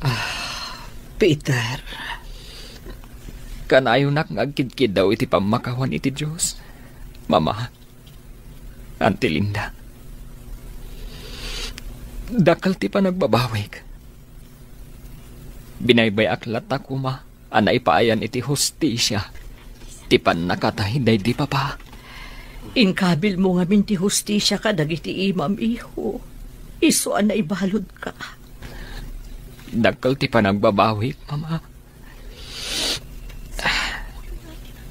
Ah, Peter. Kanayonak nga agkidkiddaw iti pammakawan iti Dios, Mama, Auntie Linda. Dakkel ti panagbabawik. Binaybay-ak latta koma a naipaayan iti hustisia ti pannakatay daydi papa. Inkabilmo ngamin ti hustisia kadagiti imam, iho. Isu a naibaludka. Dakkel ti panagbabawik, Mama.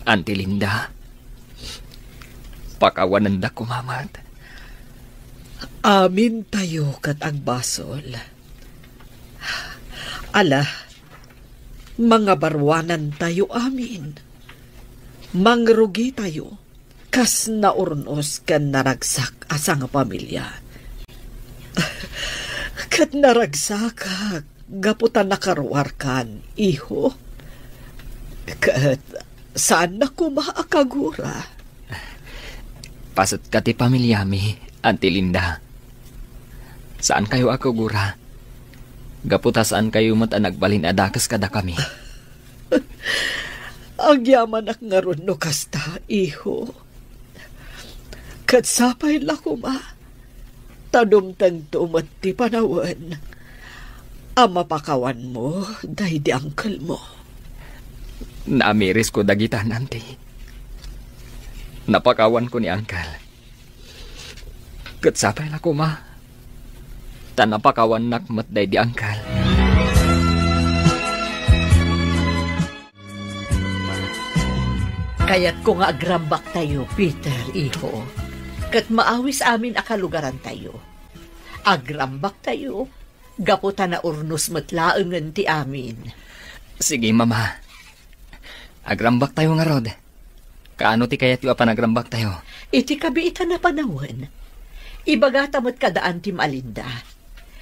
Auntie Linda, pakawanendak koma met. Amintayo ket agbasol. Ala, mangabaruanantayo amin. Mangrugitayo kas naurnos ken naragsak a sangapamilia. Ket naragsakak gapu ta nakaruarkan, iho. Ket saannak koma a kagura. Pasetka ti pamiliami, Auntie Linda. Saankayo a kagura. Gapu ta saankayo met a nagbalin a dakes kadakami. Agyamanak ngarud no kasta, iho. Ket sapay la koma ta dumtengto met ti panawen a mapakawanmo daydi angkelmo. Naamirisko dagita, Auntie. Napakawanko ni Uncle. Ket sapay la koma ta napakawannak met daydi Uncle. Kayatko nga agrambaktayo, Peter, iho. Ket maawis amin a kalugarantayo. Agrambaktayo, gapu ta naurnos met laengen ti amin. Sige, Mama. Agrambaktayo ngarud. Kaano ti kayatyo a panagrambaktayo? Iti kabiitan a panawen, ibagata met kada Auntie Malinda.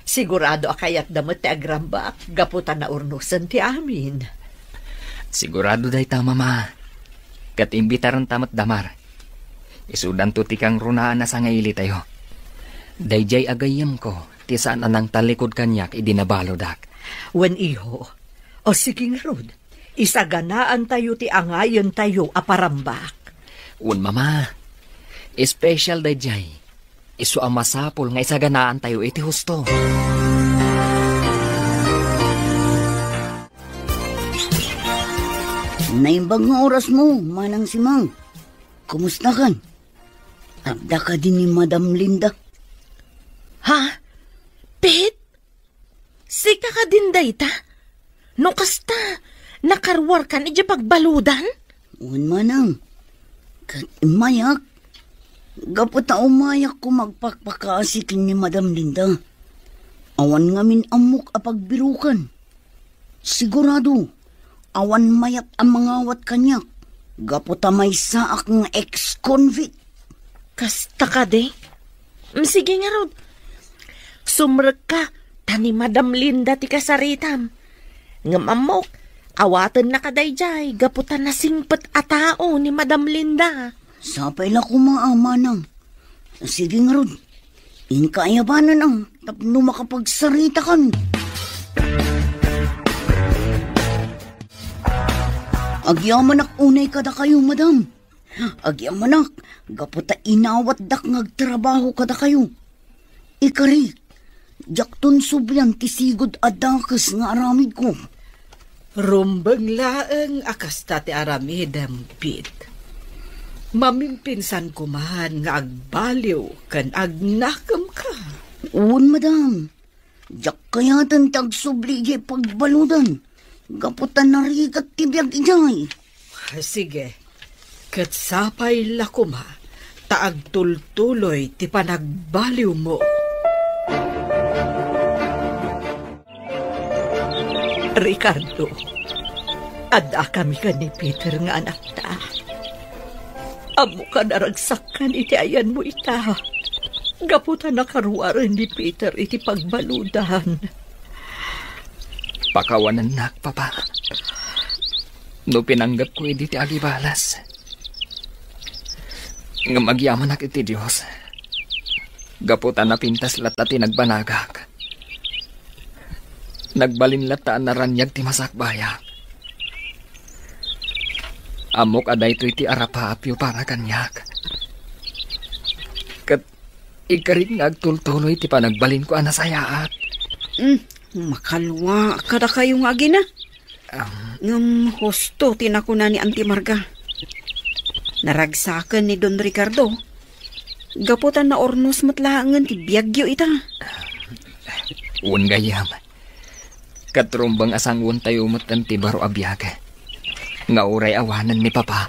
Sigurado a kayatda met ti agrambak gapu ta naurnosen ti amin. Sigurado dayta, Mama. Ket imbitarenta met da, Mar. Isudanto ti kangrunaan a sangailitayo. Daydiay a gayyemko ti saan a nangtallikud kaniak idi nabaludak. Wen, iho. O sige ngarud, isaganaantayo ti angayentayo a parambak. Wen, Mama. Special daydiay. Isu a masapul nga isaganaantayo iti husto. Naimbag nga orasmo, Manang Simang. Kumustakan? Adda kadi ni Madam Linda? Ha? Pete? Sika kadin dayta? No kasta, nakaruarkan idiay pagbaludan? Wen, Manang. Ket immayak, gapu ta umayak koma agpakpakaasi ken ni Madam Linda. Awan ngamin ammok a pagbirukan. Sigurado, awan mayat a mangawat kaniak, gapu ta maysaak nga ex-convict. Kasta kadi? Mm, sige ngarud. Sumrekka, ta ni Madam Linda ti kasaritam. Ngem ammok, awatenna kadaydiay gapu ta nasingpet a tao ni Madam Linda. Sapay la koma a, Manang. Sige ngarud, inka ayabanen a tapno makapagsarita kami. Agyamanak unay kadakayo, Madam. Agyamanak, gapu ta inawatdak nga agtrabaho kadakayo. Ikarik, diakton sublian ti sigud a dakes nga aramidko. Rumbeng laeng a kasta ti aramidem, Pete. Mamimpinsan koman nga agbaliw ken agnakemka. Wen, Madam. Diak kayaten ti agsubli idiay pagbaludan, gapu ta narigat ti biag idiay. Sige, ket sapay la koma ta agtultuloy ti panagbaliwmo. Ricardo, addakami ken ni Peter nga anakta. Ammok a naragsakkan iti ayanmo ita, gapu ta nakaruaren ni Peter iti pagbaludan. Pakawanennak, Papa, no pinanggepko idi ti agibalas. Ngem agyamanak iti Dios, gapu ta napintas latta ti nagbanagak. Nagbalin latta a naraniag ti masakbayak. Ammok a daytoy ti arapaapyo para kaniak. Ket ikarik nga agtultuloy ti panagbalinko a nasayaat. Mm, makalua kadakayo nga agina. Am. Ngem husto ti nakuna ni Auntie Marga. Naragsaken ni Don Ricardo. Gapu ta naurnos met laengen ti biagyo ita. Wen, gayyem. Ket rumbeng a sanguentayo metten ti baro a biag nga uray awanen ni Papa.